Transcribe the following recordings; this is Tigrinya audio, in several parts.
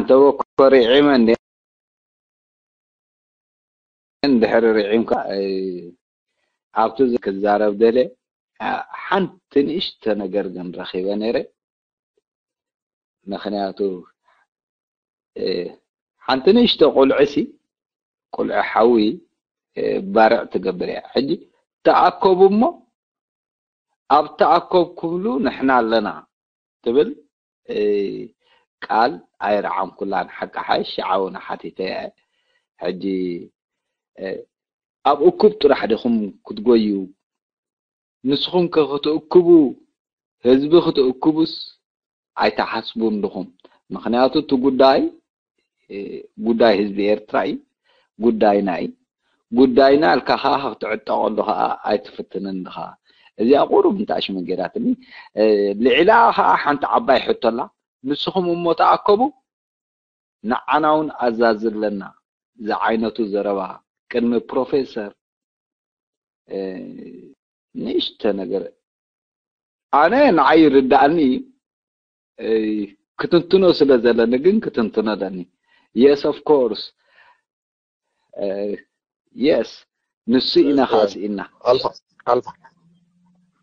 ተወኮ ርዒመ እንዴ? እንድሕር ርዒምካ፣ እ፣ ኣብቲ ዝ-፣ ክዛረብ ደለ፣ እ፣ ሓንቲ ንእሽቶ ነገር ግን ረኺበ ነይረ። ምኽንያቱ፣ እ፣ ሓንቲ ንእሽቶ ቁልዕሲ፣ ቁልዒ ሓዊ፣ እ፣ ባርዕ ትገብር እያ። ሕጂ ተኣከቡ እሞ፣ ኣብ ተኣከብኩምሉ ንሕና ኣለና ትብል፣ እ፣ ቃል ኣይረዓምኩላን። ሓቂ ሓይሽ ሽዓ እውን ሓቲተ እየ። ሕጂ፣ እ፣ ኣብ እኩብ ጥራሕ ዲኹም ክትጎዩ? ንስኹም ከ ክትእክቡ፣ ህዝቢ ክትእክቡስ ኣይትሓስቡን ዲኹም? ምኽንያቱ እቲ ጉዳይ፣ እ፣ ጉዳይ ህዝቢ ኤርትራ እዩ። ጉዳይና እዩ። ጉዳይና ኢልካ ኸዓ ክትዕጠቐሉ ኸዓ ኣይትፍትንን ዲኻ? እዚኣ ቁሩብ እንተ ኣሽመ ገይራትኒ። እ፣ ልዒላ ኸዓ ሓንቲ ዓባይ ሕቶ ኣላ። ንስኹም እሞ ተኣከቡ፣ ንዓና እውን ኣዛዚ ኣለና። ዝዓይነቱ ዘረባ ቅድሚ ፕሮፌሰር፣ እ፣ ንእሽተ ነገር ኣነ ንዓይ ይርዳእኒ፣ እ፣ ክትንትኖ ስለ ዘለኒ ግን ክትንትኖ ኣለኒ። Yes, of course. እ፣ yes፣ ንሱ ኢና ኸዓ ስኢና። ኣልፋ፣ ኣልፋ።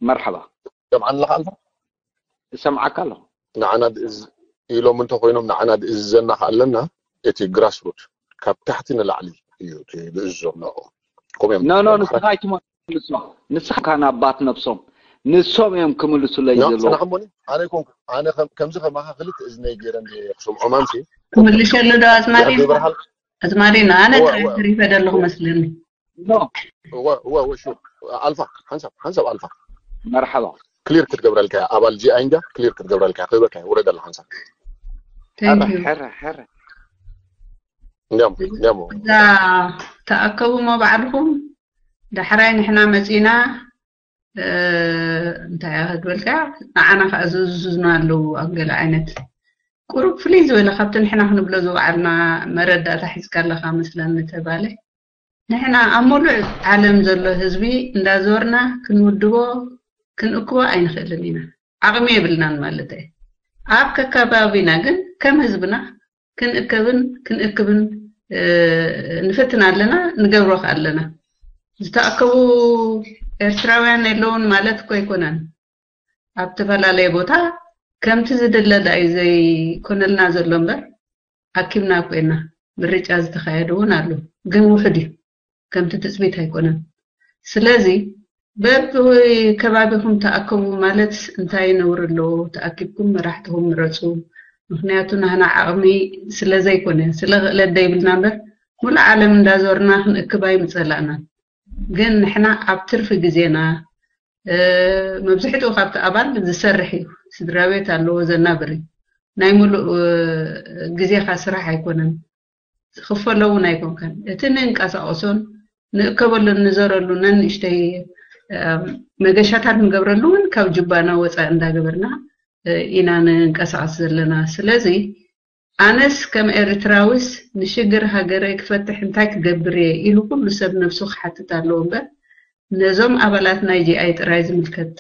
መርሓባ። ሰምዓኒ ኣለኻ ኣልፋ? እሰምዓካ ኣለኹ። ንዓና ድእዝ-፣ ኢሎም እንተኾይኖም ንዓና ድእዝዘና ከኣ ኣለና፣ እቲ ግራስሩት ካብ ታሕቲ ንላዕሊ እዩ እቲ ድእዝዞም ንዕኦም። ከምኡ እዮም ኖ፣ ኖ፣ ዝብሉ። ንስኻ ኣይትመልሶ። ንስኻ ካን ኣባት ነብሶም። ንሶም እዮም ክምልሱለይ ኖ፣ ዘለዎም። ጽናሕ እሞኒ፣ ኣነ ይኮንኩ፣ ኣነ ከም-፣ ከምዚ ከማኻ ክልተ እዝነይ ገይረ እንደ ክሰምዖም ኣምሲ። ክምልሸሉ ዶ ኣዝማሪኖ? ገብረ ሃል-፣ ኣዝማሪኖ፣ ኣነ እወ፣ ጥራይ እወ። ተሪፈ ዘለኹ መስለኒ። ኖ። እወ፣ እወ፣ እወ፣ ሹር። ኣልፋ፣ ሓንሳብ፣ ሓንሳብ ኣልፋ። መርሓባ። ክሊር ክትገብረልካ እያ፣ ኣባል ጂ ኣይ እንጃ፣ ክሊር ክትገብረልካ እያ፣ ክህበካ እያ፣ ውረድ ኣላ ሓንሳብ። Thank you። ሕረ፣ ሕረ። እንዲያም፣ እንዲያም። እዛ ተኣከቡ እሞ ባዕልኹም፣ ዳሕራይ ንሕና መጺና፣ እ፣ እንታይ እያ ክትበልካ፣ ንዓና ከኣ ዝእዝዙና ኣለዉ ኣብ ገለ ዓይነት። ቁሩብ ፍልይ ዝበለ ካብቲ ንሕና ክንብሎ ዝወዓልና መረዳእታ ሒዝካ ኣለኻ መስለኒ ተባለ። ንሕና ኣብ ሙሉእ ዓለም ዘሎ ህዝቢ እንዳዞርና ክንውድቦ፣ ክንእክቦ ኣይንኽእልን ኢና። ዓቕሚ የብልናን ማለት እየ። ኣብ ከከባቢና ግን ከም ህዝብና ክንእከብን ክንእክብን፣ እ፣ ንፍትን ኣለና፣ ንገብሮ ከኣ ኣለና። ዝተኣከቡ ኤርትራውያን የለውን ማለት እኮ ኣይኮነን። ኣብ ዝተፈላለየ ቦታ ከምቲ ዝድለ ዳዩ ዘይኮነልና ዘሎ እምበር፣ ኣኪብና እኮ ኢና። ምርጫ ዝተኻየደ እውን ኣሎ፣ ግን ውሑድ እዩ፣ ከምቲ ትጽቢት ኣይኮነን። ስለዚ በብከባቢኹም ተኣከቡ ማለት እንታይ ነውሪ ኣለዎ? ተኣኪብኩም መራሕትኹም ምረጹ። ምኽንያቱ ናህና ዓቕሚ ስለ ዘይኮነ፣ ስለ ክእለት ደይብልና እምበር፣ ሙሉእ ዓለም እንዳዞርና ክንእክብ ኣይምጸላእናን። ግን ንሕና ኣብ ትርፊ ግዜና፣ እ፣ መብዝሕትኡ ካብቲ ኣባል ዝሰርሕ እዩ፣ ስድራ ቤት ኣለዎ፣ ዘናብር እዩ። ናይ ሙሉእ፣ እ፣ ግዜኻ ስራሕ ኣይኮነን፣ ዝኽፈሎ እውን ኣይኮንካን። እቲ ንንቀሳቐሶን ንእከበሉን ንዘረሉ ነንእሽተይ፣ እ፣ መገሻታት ንገብረሉ እውን ካብ ጁባና ወፃኢ እንዳገበርና፣ እ፣ ኢና ንንቀሳቐስ ዘለና። ስለዚ ኣነስ ከም ኤርትራዊስ ንሽግር ሃገረይ ክፈትሕ እንታይ ክገብር እየ ኢሉ ኩሉ ሰብ ነብሱ ክሓትት ኣለዎ እምበር፣ ነዞም ኣባላት ናይ ጂ ኣይ ጥራይ ዝምልከት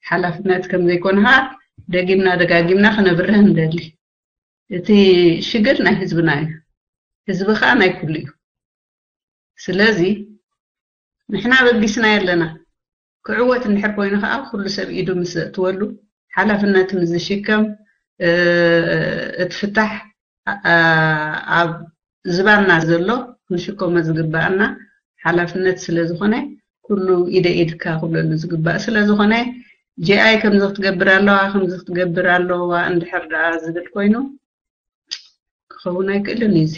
ሓላፍነት ከም ዘይኮነ ኸኣ ደጊምና ደጋጊምና ክነብርህ ንደሊ። እቲ ሽግር ናይ ህዝብና እዩ። ህዝቢ ኸኣ ናይ ኩሉ እዩ። ስለዚ ንሕና በጊስና ኣለና። ክዕወት እንድሕር ኮይኑ ኸዓ ኩሉ ሰብ ኢዱ ምስ ዘእትወሉ፣ ሓላፍነት ምስ ዝሽከም፣ እ፣ እቲ ፍታሕ፣ እ፣ ኣብ ዝባንና ዘሎ ክንሽከሞ ዝግባኣና ሓላፍነት ስለ ዝኾነ፣ ኩሉ ኢደ ኢድካ ክብለሉ ዝግባእ ስለ ዝኾነ፣ ጂ ኣይ ከምዚ ክትገብር ኣለዋ፣ ከምዚ ክትገብር ኣለዋ እንድሕር ደኣ ዝብል ኮይኑ፣ ክኸውን ኣይክእልን እዩ እዚ።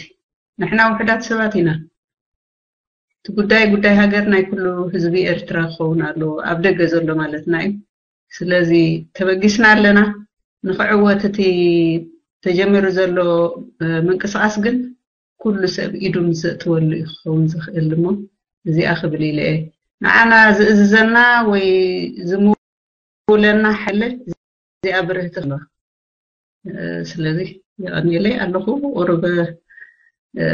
ንሕና ውሑዳት ሰባት ኢና። እቲ ጉዳይ፣ ጉዳይ ሃገር ናይ ኩሉ ህዝቢ ኤርትራ ክኸውን ኣለዎ፣ ኣብ ደገ ዘሎ ማለትና እዩ። ስለዚ ተበጊስና ኣለና። ንኽዕወት እቲ ተጀሚሩ ዘሎ፣ እ፣ ምንቅስቓስ ግን ኩሉ ሰብ ኢዱ ምስ ዘእትወሉ እዩ ክኸውን ዝኽእል እሞ፣ እዚኣ ክብል ኢለ እየ። ንዓና ዝእዝዘና ወይ ዝምውለና ሓይሊ እዚኣ ብርህቲ ኣለዋ። እ፣ ስለዚ የቐንየለይ ኣለኹ። ቁሩብ፣ እ፣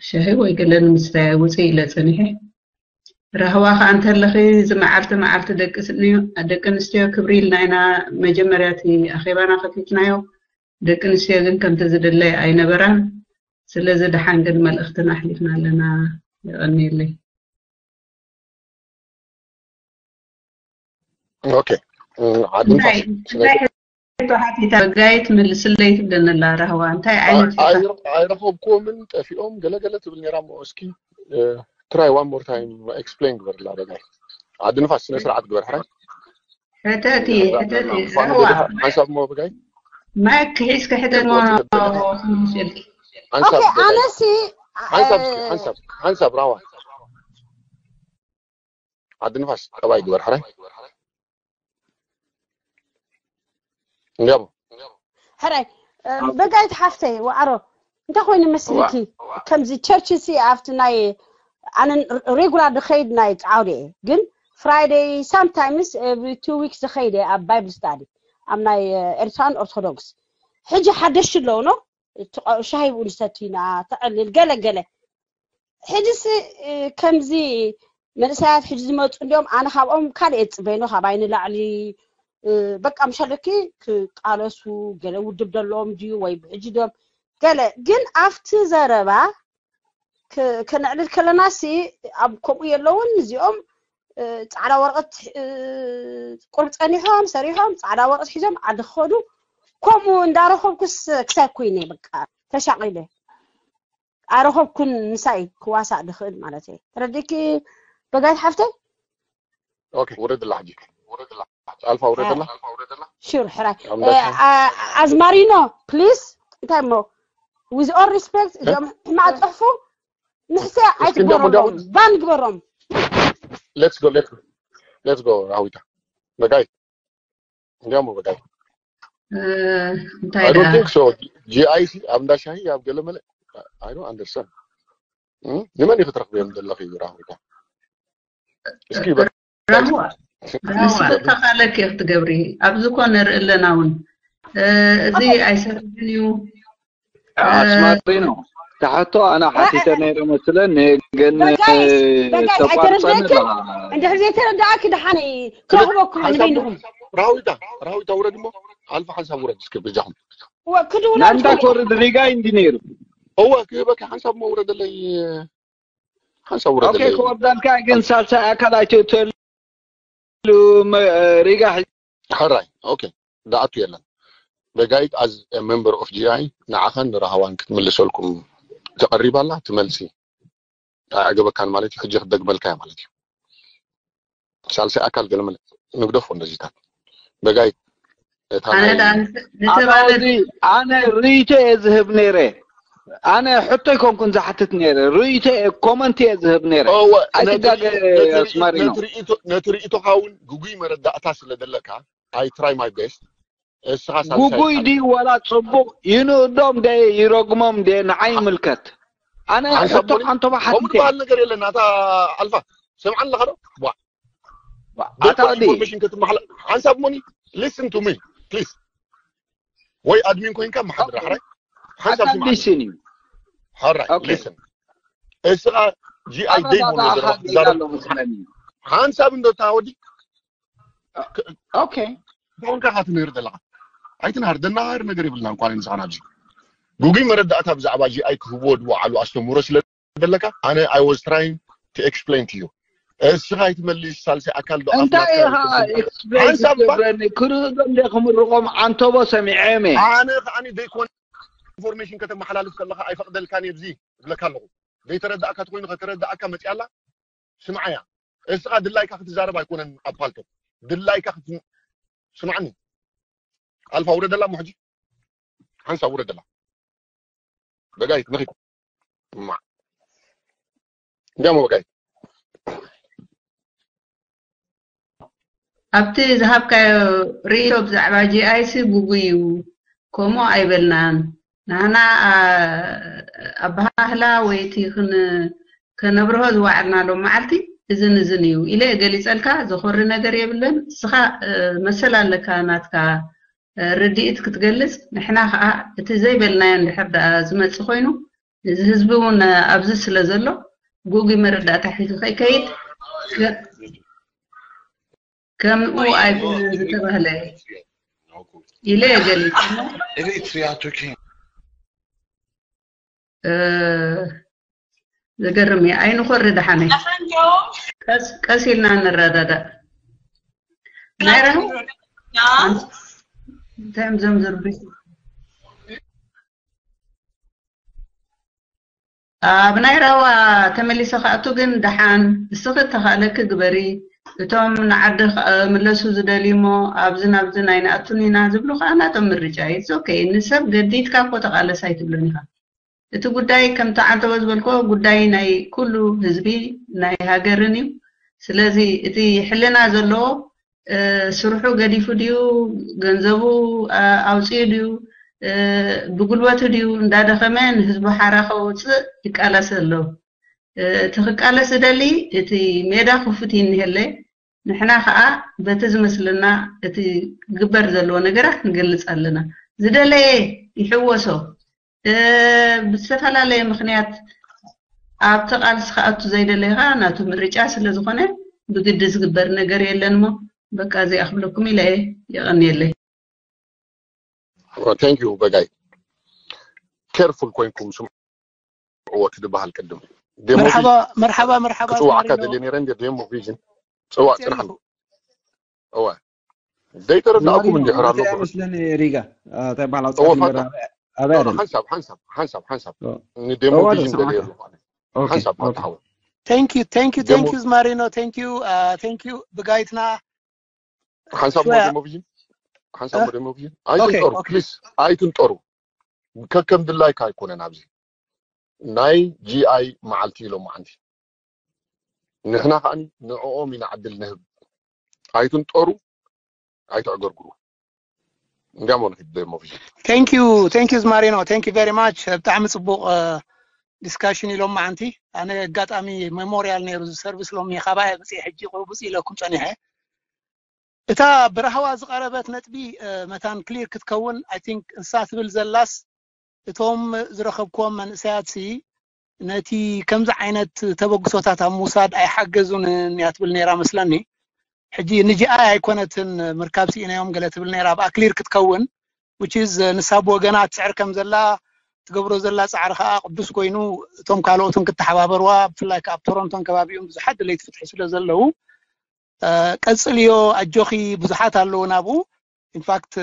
ሻሂ ወይ ገለ ንምስታይ ውፅእ ኢለ ፀኒሐ። ራህዋ ከኣ እንተለኺ፣ እዚ መዓልቲ መዓልቲ ደቂ ስ-፣ ደቂ ኣንስትዮ ክብሪ ኢልና ኢና መጀመርያ እቲ ኣኼባና ከፊትናዮ። ደቂ ኣንስትዮ ግን ከምቲ ዝድለይ ኣይነበራን። ስለዚ ደሓን ግን መልእኽትና ኣሕሊፍና ኣለና። የቐንየለይ። ኦኬ። ዓዲ ንፋስ እንታይ ሕቶ ሓቲታ? በጋይት መልስለይ ትብለኒ ኣላ ራህዋ። እንታይ ዓይነት ሕቶ? ኣይረኸብኩዎምን፣ ጠፊኦም ገለገለ ትብል ነይራ። እሞ እስኪ try one more time explain ግበርላ በጋይ። ዓዲ ንፋስ ስነ ስርዓት ግበር ሕራይ። ሕተቲ ሕተቲ ራህዋ ሓንሳብ ሞ በጋይ ማይክ ሒዝካ ሕተት ሞ ስልኪ ሓንሳብ ኦኬ። ኣነሲ ሓንሳብ ሓንሳብ ሓንሳብ ራህዋ ዓዲ ንፋስ ጠባይ ግበር ሕራይ። እንዲያሞ ሕራይ በጋይት ሓፍተይ ዋዕሮ እንታይ ኮይኑ መስልኪ? ከምዚ ቸርች ሲ ኣብቲ ናይ ኣነ ሬጉላር ዝኸይድ ናይ ጻውዲ እየ፣ ግን ፍራይደይ ሳምታይምስ every two weeks ዝኸይድ እየ ኣብ ባይብል ስታዲ ኣብ ናይ ኤርትራን ኦርቶዶክስ። ሕጂ ሓደሽ ኣለውኖ ሻሂ ብኡ ንሰቲና ተዕልል ገለ ገለ። ሕጂስ ከምዚ መንእሰያት ሕጂ ዝመፁ እንዲኦም ኣነ ካብኦም ካልእ የፅበይኖ ካባይ ንላዕሊ በቃ ምሻለኪ ክቃለሱ ገለ ውድብ ደለዎም ድዩ ወይ ብሕጂ ድዮም ገለ ግን ኣብቲ ዘረባ ከነዕልል ከለና ሲ ኣብ ከምኡ የለውን እዚኦም ፃዕዳ ወረቀት ቁርብ ፀኒሖም ሰሪሖም ፃዕዳ ወረቀት ሒዞም ዓዲ ክኸዱ ከምኡ እንዳረኸብኩስ ክሳይ ኮይነ በቃ ተሻቂለ ኣረኸብኩን ምሳይ ክዋሳእ ድኽእል ማለት እየ። ተረዲኪ በጋይት ሓፍተይ? ኦኬ ውረድላ ሕጂ። ኣልፋ ውረድላ። ሹር ሕራይ ኣዝማሪኖ ፕሊስ እንታይ እሞ with all respect እዚኦም ሕማቅ ፅሕፉ ንሕስያ ኣይትግበሮም ባን ግበሮም። Let's go let's go let's go ራዊታ በጋይ እንዲያሞ በጋይ እንታይ I don't ደኣ think so GIC ኣብ እንዳ ሻሂ ኣብ ገለመለ I don't understand ንመን እዩ ክትረኽብዮም ዘለኺ ራዊታ እስኪ ራህዋ ንስኺ ተቓለኪ ክትገብሪ ኣብዚ ኮ ንርኢ ኣለና እውን እዚ ኣይሰርሕን እዩ ኣስማሪኖ ተሓቶ ኣነ ሓቲተ ነይረ መስለኒ ግን በጋይስ በጋይስ ተቋርፀኒ ኣይተረድእክን እንድሕር ዘይተረዳእኪ ደሓን ክረኽበኩም ንበይንኹም ራዊታ ራዊታ ውረድ እሞ ኣልፋ ሓንሳብ ውረድ እስኪ በጃኹም ክድውላ ናንዳ ኮርድ ሪጋ እንዲ ነይሩ እወ ክህበካ ሓንሳብ እሞ ውረደለይ ሓንሳብ ኦኬ ውረደለይ ክወርዳልካ ግን ሳልሳይ ኣካል ኣይትእተሉ ሪጋ ሕራይ ኦኬ ዳኣቱ የለን በጋይት as member of GI ንዓኻን ንራህዋን ክትምልሰልኩም ተቐሪባላ ትመልሲ ኣዕገበካን ማለት እዩ ሕጂ ክደግመልካ እያ ማለት እዩ ሳልሳይ ኣካል ገለመለ ንግደፎ እንደዚታት በጋይት እታ ኣነ ናይ ደኣ ንሰባለ ኣነ ርእይቶ እየ ዝህብ ነይረ ኣነ ሕቶ ኣይኮንኩን ዝሓትት ነይረ ርእይቶ እየ ኮመንት እየ ዝህብ ነይረ እወ፣ ኣይትጋገ ነቲ ርእይቶ- ኣስማሪኖ ነቲ ርእይቶ- ነቲ ርእይቶኻ እውን ግጉይ መረዳእታ ስለ ዘለካ I try my best እስኻ ሳልሳይ ጉጉይ ቃል- ድዩ ዋላ ፅቡቅ ይንእዶም ደ ይረግሞም ደ ንዓይ ይምልከት ኣነ ሓንሳብ ሕቶ ሞኒ- ሓንቶባ ከምኡ ሓቲተ ዝበሃል ነገር የለን ኣታ ኣልፋ ስምዓኒ ኣለኻ ዶ ዋ ኣታ ዲ ኢንፎርሜሽን ክትመሓላ ሓንሳብ ሞኒ listen to me please ወይ ኣድሚን ኮይንካ መሓድራ ሕራይ ሓንሳብ ኣታ ስምዓኒ ሊስን እዩ ሕራይ ኦኬ። listen እስኻ GI ደይ ብሎ ዘረባ ክትዛረብ ኣሎ መስለኒ ሓንሳብ እንዶ እታ ወዲ ኦኬ እንታይ ኢልካ ኢኻ ትምህር ዘለኻ ኣይትንሃር ደናሃር ነገር የብልና እንኳን ንስኻ ናብዚ ጉጉይ መረዳእታ ብዛዕባ GI ክህብዎ ዝወዓሉ ኣስተምህሮ ስለ ዘለካ ኣነ I was trying to explain to you እስኻ ኣይትመልስ ሳልሳይ ኣካል ዶ እንታይ ኣፍላጥካ ኢኻ ኣይትመልስ። ኤክስፕሌን ሓንሳብ እባ- ትገብረኒ ክርህዶም ደ ክምርቆም ዓንተቦ ሰሚዐ እየ ኣነ ከዓኒ ዘይኮነ ኢንፎርሜሽን ከተመሓላልፍ ከለኻ ኣይፈቕደልካን እየ ብዚ እብለካ ኣለኹ ዘይተረዳእካ ተኮይኑ ከተረዳእካ መፅኣላ ስምዓያ እስኻ ድላይካ ክትዛረብ ኣይኮነን ኣብ ፓልቶ ድላይካ ክት- ስምዓኒ ኣልፋ ውረደላ እሞ ሕጂ ሓንሳብ ውረደላ በጋይት ንኺድ እማ እንዲያሞ በጋይት ኣብቲ ዝሃብካዮ ርእይቶ ብዛዕባ GI ሲ ጉጉይ እዩ ከምኡ ኣይበልናን ንሕና ኣበሃህላ ወይ እቲ ከነብርሆ ዝዋዕልና ሎም መዓልቲ እዝን እዝን እዩ ኢለ ገሊፀልካ ዘኾሪ ነገር የብለን እስኻ መሰል ኣለካ ናትካ ርድኢት ክትገልፅ ንሕና ከዓ እቲ ዘይበልናዮ እንድሕር ደኣ ዝመፅእ ኮይኑ እዚ ህዝቢ እውን ኣብዚ ስለ ዘሎ ጉጉይ መረዳእታ ሒዙ ከይከይድ ከምኡ ኣይኮነን ዝተባህለ ኢለ እየ ገሊጸ። Eritrea to Kenya. እ፣ ዘገርም እዩ። ኣይንኾሪ ደሓነይ። ቀስ ኢልና ንረዳዳእ። ናይ ራህዋ እንታይ እዮም ዘምዝርብሽ? ኣብ ናይ ራህዋ ተመሊሰ ክኣቱ ግን ደሓን እስኺ እተኻእለኪ ግበሪ። እቶም ንዓዲ ምለሱ ዝደልዩ እሞ ኣብዚ ናብዚ ናይ ንኣቱን ኢና ዝብሉ ከዓ ናቶም ምርጫ እዩ። It's okay። ንሰብ ገዲድካ እኮ ተቓለስ ኣይትብሎን ኢኻ። እቲ ጉዳይ ከምቲ ዓንተቦ ዝበልክዎ ጉዳይ ናይ ኩሉ ህዝቢ ናይ ሃገርን እዩ። ስለዚ እቲ ሕልና ዘለዎ ስርሑ ገዲፉ ድዩ፣ ገንዘቡ ኣውፅኡ ድዩ፣ ብጉልበቱ ድዩ እንዳደኸመ ንህዝቡ ሓራ ከውፅእ ይቃለስ ኣሎ። እቲ ክቃለስ ዝደሊ እቲ ሜዳ ክፉት እዩ እኒሀለ። ንሕና ከዓ በቲ ዝመስለና እቲ ክግበር ዘለዎ ነገራት ንገልፅ ኣለና። ዝደለየ ይሕወሶ። ብዝተፈላለየ ምክንያት ኣብቲ ቃልሲ ክኣቱ ዘይደለየ ከዓ ናቱ ምርጫ ስለዝኾነ ብግዲ ዝግበር ነገር የለን እሞ በቃ እዚኣ ክብለኩም ኢለ እየ። የቐንየለይ። Thank you በጋይ። Careful ኮይንኩም ስምዕዎ ክድበሃል ቅድም። መርሓባ መርሓባ መርሓባ ክፅዋዕካ ደልየ ነይረ እንዲ ዴሞ ቪዥን ፅዋዕ ፅናሕ። እዋ ዘይተረዳእኩም እንድሕር ኣሎ መስለኒ ሪጋ እንታይ በዓል እወ፣ ኣውፅኣት ፋታ። ነበር ኣበይ ኣደን ሓንሳብ ሓንሳብ ሓንሳብ ሓንሳብ ንዴሞ እዋ፣ ቪዥን ስማዕካ። ደልየ ኣለኹ ኣነ። ሓንሳብ ፋታ ሓወይ። Thank you, thank you, thank you, Marino. Thank you, uh, thank you, ብጋይትና። ሓንሳብ ሽወያ። ሞዴል ሞቪዥን ሓንሳብ እ? ሞዴል ሞቪዥን ኣይትንጠሩ ኦኬ። ፕሊስ ኣይትንጠሩ። ከከም ድላይካ ኣይኮነን ኣብዚ ናይ ጂኣይ መዓልቲ ኢሎም መዓንቲ ንሕና ከዓኒ ንዕኦም ኢና ዕድል ንህብ። ኣይትንጠሩ ኣይተዕገርግሩ። እንዲያሞ ንክድ ሞቪዥን Thank you, thank you, Marino. Thank you very much. ብጣዕሚ ፅቡቅ ዲስካሽን ኢሎም መዓንቲ። ኣነ ኣጋጣሚ ሜሞሪያል ነይሩ እዚ ሰርቪስ ሎሚ ካባየ ብፅእ ሕጂ ቁርቡፅ ኢለኩም ፀኒሐ። እታ ብራህዋ ዝቐረበት ነጥቢ መታን ክሊር ክትከውን ኣይ ቲንክ እንሳ ትብል ዘላስ እቶም ዝረኸብክዎም መንእሰያት ሲ ነቲ ከምዚ ዓይነት ተበግሶታት ኣብ ምውሳድ ኣይሓገዙን እያ ትብል ነይራ መስለኒ። ሕጂ ንጂኣይ ኣይኮነትን ምርካብ ስኢናዮም ገለ ትብል ነይራ ኣብኣ ክሊር ክትከውን which is ንሳ ብወገና ትስዕር ከም ዘላ ትገብሮ ዘላ ፃዕሪ ከዓ ቅዱስ ኮይኑ እቶም ካልኦትን ክተሓባበርዋ ብፍላይ ከዓ ኣብ ቶሮንቶን ከባቢኡን ብዙሓት ደለይቲ ፍትሒ ስለ ዘለዉ ቀፅልዮ ኣጆኺ ብዙሓት ኣለዉ ናብኡ ኢንፋክት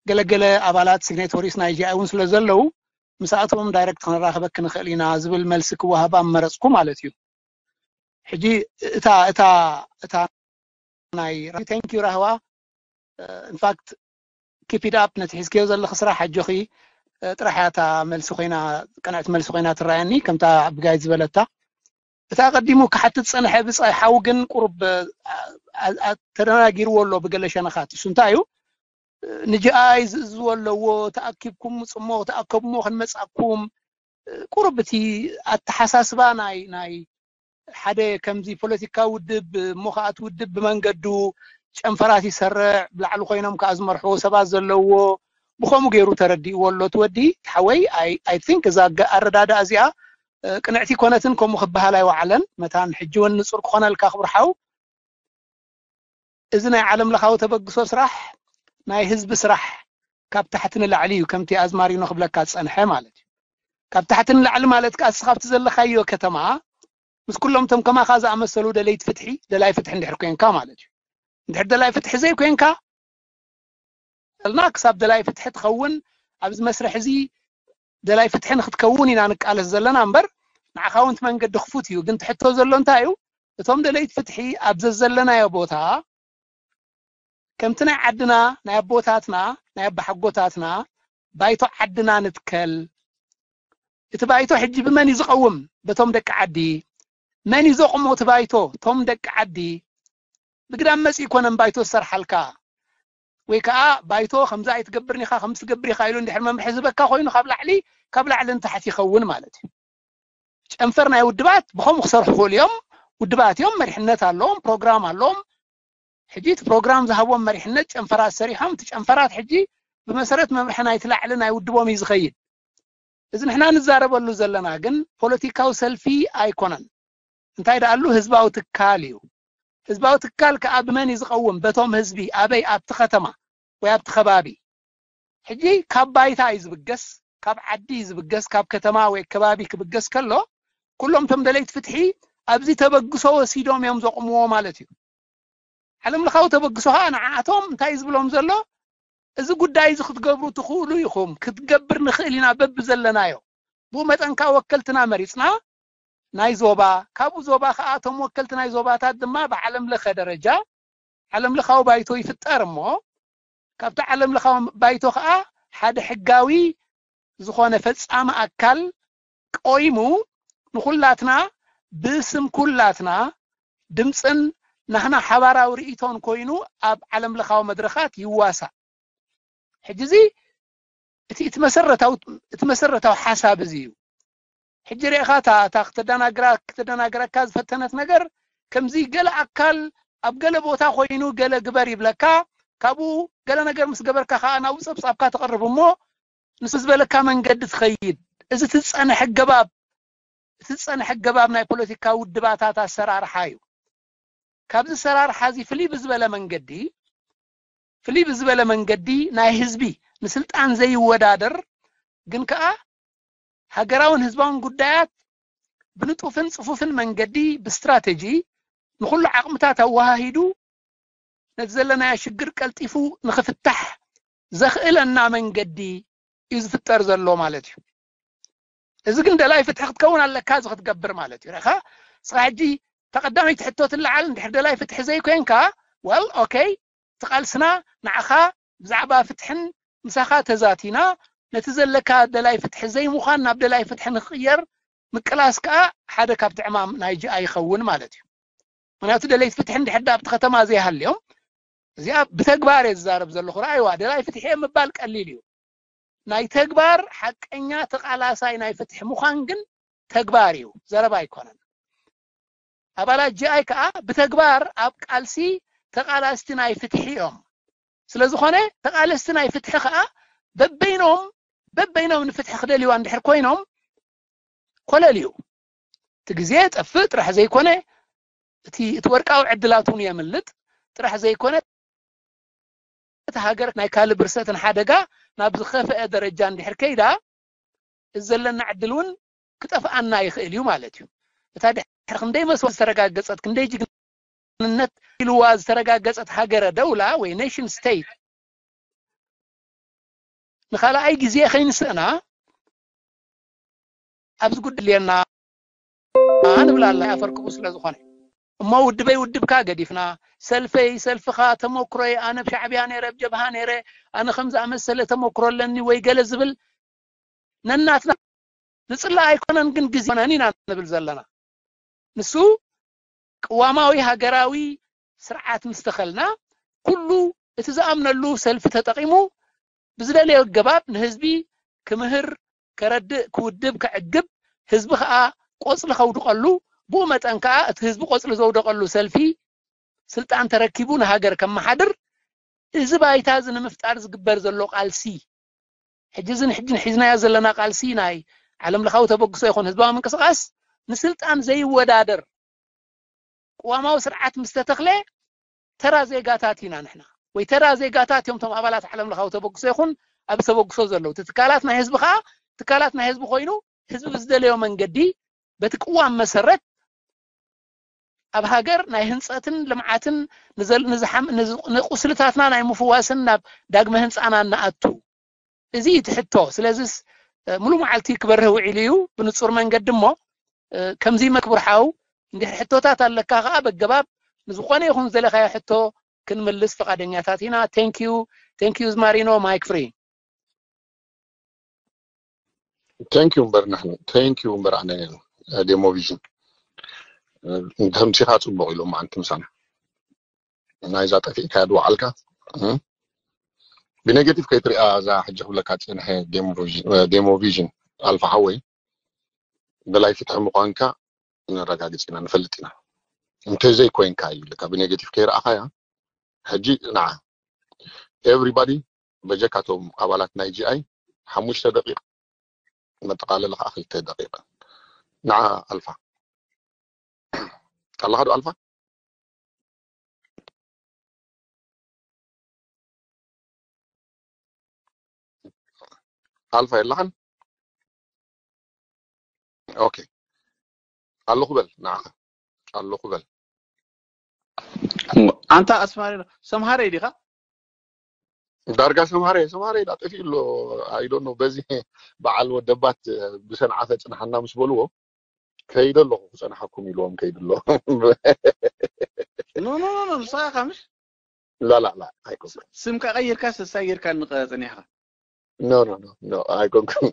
ገለገለ ኣባላት ሲግኔቶሪስ ናይ ጂኣይ እውን ስለ ዘለዉ ምስኣቶም ዳይረክት ክንራኸበኪ ንኽእል ኢና ዝብል መልሲ ክወሃባ መረፅኩ ማለት እዩ። ሕጂ እታ እታ እታ ናይ thank you ራህዋ ኢንፋክት keep it up ነቲ ሒዝክዮ ዘለኺ ስራሕ ኣጆኺ ጥራሕ እያ እታ መልሲ ኮይና ቅንዕቲ መልሲ ኮይና ትረኣየኒ ከምታ ብጋይ ዝበለታ እታ ቀዲሙ ክሓትት ዝፀንሐ ብፃይ ሓው ግን ቁሩብ ተደናጊርዎ ኣሎ ብገለ ሸነኻት እሱ እንታይ እዩ ንጂኣይ ዝእዝዎ ኣለዎ ተኣኪብኩም ምፅሞ ተኣከብሞ ክንመፃኩም ቁሩብ እቲ ኣተሓሳስባ ናይ ናይ ሓደ ከምዚ ፖለቲካ ውድብ እሞ ከዓ እቲ ውድብ ብመንገዱ ጨንፈራት ይሰርዕ ብላዕሊ ኮይኖም ከዓ ዝመርሕዎ ሰባት ዘለዎ ብከምኡ ገይሩ ተረዲእዎ ኣሎ እቲ ወዲ ሓወይ ኣይ ቲንክ እዛ ኣረዳድኣ እዚኣ ቅንዕቲ ኮነትን ከምኡ ክበሃል ኣይወዓለን መታን ሕጂ እውን ንፁር ክኾነልካ ክቡር ሓው እዚ ናይ ዓለም ለኻዊ ተበግሶ ስራሕ ናይ ህዝቢ ስራሕ ካብ ታሕቲ ንላዕሊ እዩ ከምቲ ኣዝማሪኖ ክብለካ ዝፀንሐ ማለት እዩ ካብ ታሕቲ ንላዕሊ ማለት ከዓ እስኻብቲ ዘለካዮ ከተማ ምስ ኩሎም ቶም ከማኻ ዝኣመሰሉ ደለይቲ ፍትሒ ደላይ ፍትሒ እንድሕር ኮንካ ማለት እዩ እንድሕር ደላይ ፍትሒ ዘይኮንካ ልና ክሳብ ደላይ ፍትሒ ትኸውን ኣብዚ መስርሕ እዚ ደላይ ፍትሒ ንክትከውን ኢና ንቃለስ ዘለና እምበር ንዓኻ እውን እቲ መንገዲ ክፉት እዩ ግን ትሕቶ ዘሎ እንታይ እዩ እቶም ደለይቲ ፍትሒ ኣብ ዘዘለናዮ ቦታ ከምቲ ናይ ዓድና ናይ ኣቦታትና ናይ ኣባሓጎታትና ባይቶ ዓድና ንትከል እቲ ባይቶ ሕጂ ብመን እዩ ዝቐውም በቶም ደቂ ዓዲ መን እዩ ዘቑሞ እቲ ባይቶ ቶም ደቂ ዓዲ ብግዳም መፂ ይኮነን ባይቶ ዝሰርሓልካ ወይ ከዓ ባይቶ ከምዚ ኣይትገብርን ኢኻ ከምዚ ትገብር ኢኻ ኢሉ እንድሕር መምርሒ ዝበካ ኮይኑ ካብ ላዕሊ ካብ ላዕሊ ንታሕቲ ይኸውን ማለት እዩ ጨንፈር ናይ ውድባት ብከምኡ ክሰርሑ ክእሉ እዮም ውድባት እዮም መሪሕነት ኣለዎም ፕሮግራም ኣለዎም ሕጂ እቲ ፕሮግራም ዝሃብዎም መሪሕነት ጨንፈራት ሰሪሖም እቲ ጨንፈራት ሕጂ ብመሰረት መምርሒ ናይቲ ላዕሊ ናይ ውድቦም እዩ ዝኸይድ እዚ ንሕና ንዛረበሉ ዘለና ግን ፖለቲካዊ ሰልፊ ኣይኮነን እንታይ ደኣሉ ህዝባዊ ትካል እዩ ህዝባዊ ትካል ከዓ ብመን እዩ ዝቐውም በቶም ህዝቢ ኣበይ ኣብቲ ከተማ ወይ ኣብቲ ከባቢ ሕጂ ካብ ባይታ እዩ ዝብገስ፣ ካብ ዓዲ እዩ ዝብገስ፣ ካብ ከተማ ወይ ከባቢ ክብገስ ከሎ ኩሎም እቶም ደለይቲ ፍትሒ ኣብዚ ተበግሶ ወሲዶም እዮም ዘቑምዎ ማለት እዩ። ዓለም ለኻዊ ተበግሶ ከዓ ንዓኣቶም እንታይ እዩ ዝብሎም ዘሎ? እዚ ጉዳይ እዚ ክትገብሩ ትኽእሉ ኢኹም፣ ክትገብር ንኽእል ኢና በብዘለናዮ። ብኡ መጠን ከዓ ወከልትና መሪፅና ናይ ዞባ፣ ካብኡ ዞባ ከዓ እቶም ወከልቲ ናይ ዞባታት ድማ ብዓለም ለኸ ደረጃ ዓለም ለኻዊ ባይቶ ይፍጠር እሞ ካብቲ ዓለም ለኻዊ ባይቶ ከዓ ሓደ ሕጋዊ ዝኾነ ፈፃሚ ኣካል ቆይሙ ንኩላትና ብስም ኩላትና ድምፅን ናህና ሓባራዊ ርእይቶን ኮይኑ ኣብ ዓለም ለኻዊ መድረኻት ይዋሳእ። ሕጂ እዚ እቲ እቲ መሰረታዊ እቲ መሰረታዊ ሓሳብ እዚ እዩ። ሕጂ ርኢኻ እታ እታ ክተደናግራ ክተደናግረካ ዝፈተነት ነገር ከምዚ ገለ ኣካል ኣብ ገለ ቦታ ኮይኑ ገለ ግበር ይብለካ፣ ካብኡ ገለ ነገር ምስ ገበርካ ከዓ ናብኡ ፀብፃብካ ትቐርብ እሞ ንሱ ዝበለካ መንገዲ ትኸይድ። እዚ እቲ ዝፀንሐ ኣገባብ እቲ ዝፀንሐ ኣገባብ ናይ ፖለቲካ ውድባታት ኣሰራርሓ እዩ። ካብዚ ኣሰራርሓ እዚ ፍልይ ብዝበለ መንገዲ ፍልይ ብዝበለ መንገዲ ናይ ህዝቢ ንስልጣን ዘይወዳደር ግን ከዓ ሃገራውን ህዝባውን ጉዳያት ብንጡፍን ፅፉፍን መንገዲ ብስትራተጂ ንኩሉ ዓቕምታት ኣወሃሂዱ ነቲ ዘለናዮ ሽግር ቀልጢፉ ንክፍታሕ ዘኽእለና መንገዲ እዩ ዝፍጠር ዘሎ ማለት እዩ። እዚ ግን ደላይ ፍትሒ ክትከውን ኣለካ እዚ ክትገብር ማለት እዩ። ረኻ ስኻ ሕጂ ተቐዳመይቲ ሕቶ ትለዓል እንድሕር ደላይ ፍትሒ ዘይኮንካ well okay እቲ ቃልስና ንዓኻ ብዛዕባ ፍትሕን ምሳኻ ተዛቲና ነቲ ዘለካ ደላይ ፍትሒ ዘይምዃን ናብ ደላይ ፍትሒ ንክቕየር ምቅላስ ከዓ ሓደ ካብቲ ዕማም ናይ ጂኣ ይኸውን ማለት እዩ። ምክንያቱ ደለይቲ ፍትሒ እንድሕር ኣብቲ ከተማ ዘይሃልዮም እዚኣ ብተግባር እየ ዝዛረብ ዘለኹ ረኣይዋ ደላይ ፍትሒ እየ ምባል ቀሊል እዩ። ናይ ተግባር ሓቀኛ ተቃላሳይ ናይ ፍትሒ ምዃን ግን ተግባር እዩ፣ ዘረባ ኣይኮነን። ኣባላት ጂኣይ ከዓ ብተግባር ኣብ ቃልሲ ተቃላስቲ ናይ ፍትሒ እዮም። ስለዝኾነ ተቃለስቲ ናይ ፍትሒ ከዓ በበይኖም በበይኖም ንፍትሒ ክደልዩዋ እንድሕር ኮይኖም ኮለል እዩ። እቲ ግዜ የጠፍእ ጥራሕ ዘይኮነ እቲ እቲ ወርቃዊ ዕድላት እውን የምልጥ ጥራሕ ዘይኮነ እታ ሃገር ናይ ካልእ ብርሰትን ሓደጋ ናብ ዝኸፍአ ደረጃ እንድሕር ከይዳ እዚ ዘለና ዕድል እውን ክጠፍኣና ይኽእል እዩ ማለት እዩ። እታ ድሕሪ ክንደይ መስዋእቲ ዝተረጋገፀት ክንደይ ጅግንነት ኢልዋ ዝተረጋገፀት ሃገረ ደውላ ወይ ኔሽን ስቴት ንኻልኣይ ግዜ ከይንስእና ኣብዚ ጉዳይ ልና ንብል ኣላ ኣፈርክቡ ስለ ዝኾነ እሞ ውድበይ ውድብካ ገዲፍና ሰልፈይ ሰልፍኻ ተመክሮይ ኣነ ብሻዕብያ ነረ ብጀብሃ ነረ ኣነ ከም ዝኣመሰለ ተመክሮ ኣለኒ ወይ ገለ ዝብል ነናትና ንፅላ ኣይኮነን ግን ግዜ ነን ኢና ንብል ዘለና ንሱ ቅዋማዊ ሃገራዊ ስርዓት ምስ ተኸልና ኩሉ እቲ ዝኣምነሉ ሰልፊ ተጠቒሙ ብዝደለዮ ኣገባብ ንህዝቢ ክምህር ከረድእ ክውድብ ከዕግብ ህዝቢ ከዓ ቆፅሊ ከውድቀሉ ብኡ መጠን ከዓ እቲ ህዝቢ ቆፅሊ ዘውደቀሉ ሰልፊ ስልጣን ተረኪቡ ንሃገር ከመሓድር እዚ ባይታ እዚ ንምፍጣር ዝግበር ዘሎ ቃልሲ ሕጂ እዚ ንሕጂ ንሒዝናዮ ዘለና ቃልሲ ናይ ዓለም ለኻዊ ተበግሶ ይኹን ህዝባዊ ምንቅስቃስ ንስልጣን ዘይወዳደር ቅዋማዊ ስርዓት ምስ ተተኽለ ተራ ዜጋታት ኢና ንሕና ወይ ተራ ዜጋታት እዮም ቶም ኣባላት ዓለም ለኻዊ ተበግሶ ይኹን ኣብ ተበግሶ ዘለዉ እቲ ትካላት ናይ ህዝቢ ከዓ ትካላት ናይ ህዝቢ ኮይኑ ህዝቢ ብዝደለዮ መንገዲ በቲ ቅዋም መሰረት ኣብ ሃገር ናይ ህንፀትን ልምዓትን ንዘል- ንዝሓም- ንዝ- ንቁስልታትና ናይ ምፍዋስን ናብ ዳግመ ህንፃና እናኣቱ እዚ እዩ እቲ ሕቶ ስለዚስ እ፣ ሙሉ መዓልቲ ክበርህ ውዒሉ እዩ ብንፁር መንገዲ እሞ እ፣ ከምዚ መክቡር ሓው እንድሕር ሕቶታት ኣለካ ከዓ በገባብ ንዝኾነ ይኹን ዘለካዮ ሕቶ ክንምልስ ፈቃደኛታት ኢና thank you thank you ዝማሪኖ mike free thank you እምበር ንሕን thank you እምበር ኣነ ዴሞ ቪዥን ተምሲኻ ፅቡቅ ኢሎም መዓንቲ ምሳና ናይዛ ጠፊእካ ድወዓልካ ብኔጌቲቭ ከይትሪኣ እዛ ሕጂ ክብለካ ፀንሐ ዴሞ ቪዥን ኣልፋ ሓወይ ደላይ ፍትሒ ምኳንካ ነረጋግፅ ኢና ንፈልጥ ኢና እንተዘይ ኮይንካ እዩ ልካ ብኔጌቲቭ ከይረኣኻያ ሕጂ ንዓ everybody በጀካቶም ኣባላት ናይ ጂኣይ ሓሙሽተ ደቂቅ መጠቃለሊ ከዓ ክልተ ደቂቅ ንዓ ኣልፋ ኣለካ ዶ ኣልፋ ኣልፋ የላኽን? ኦኬ፣ ኣለኹ በል፣ ንዓኻ ኣለኹ በል። ኣንታ ኣስማሪ ሰምሃረይ ዲኻ? ዳርጋ ሰምሃረይ ሰምሃረይ ዳ ጠፊኡ ኣሎ። I don't know፣ በዚ በዓል ወደባት ብሰንዓፈ ጽንሓና ምስ በልዎ ከይደ ኣለኹ፣ ክጸንሓኩም ኢልዎም ከይዱ ኣሎ። ኖ ኖ ኖ ኖ ንስኻ ኢኻ ምሽ ላ ላ ላ ኣይኮንኩን። ስምካ ቀይርካ ሰሳይ ጌርካ ንቀ ጸኒሕካ። ኖ ኖ ኖ ኖ ኣይኮንኩን።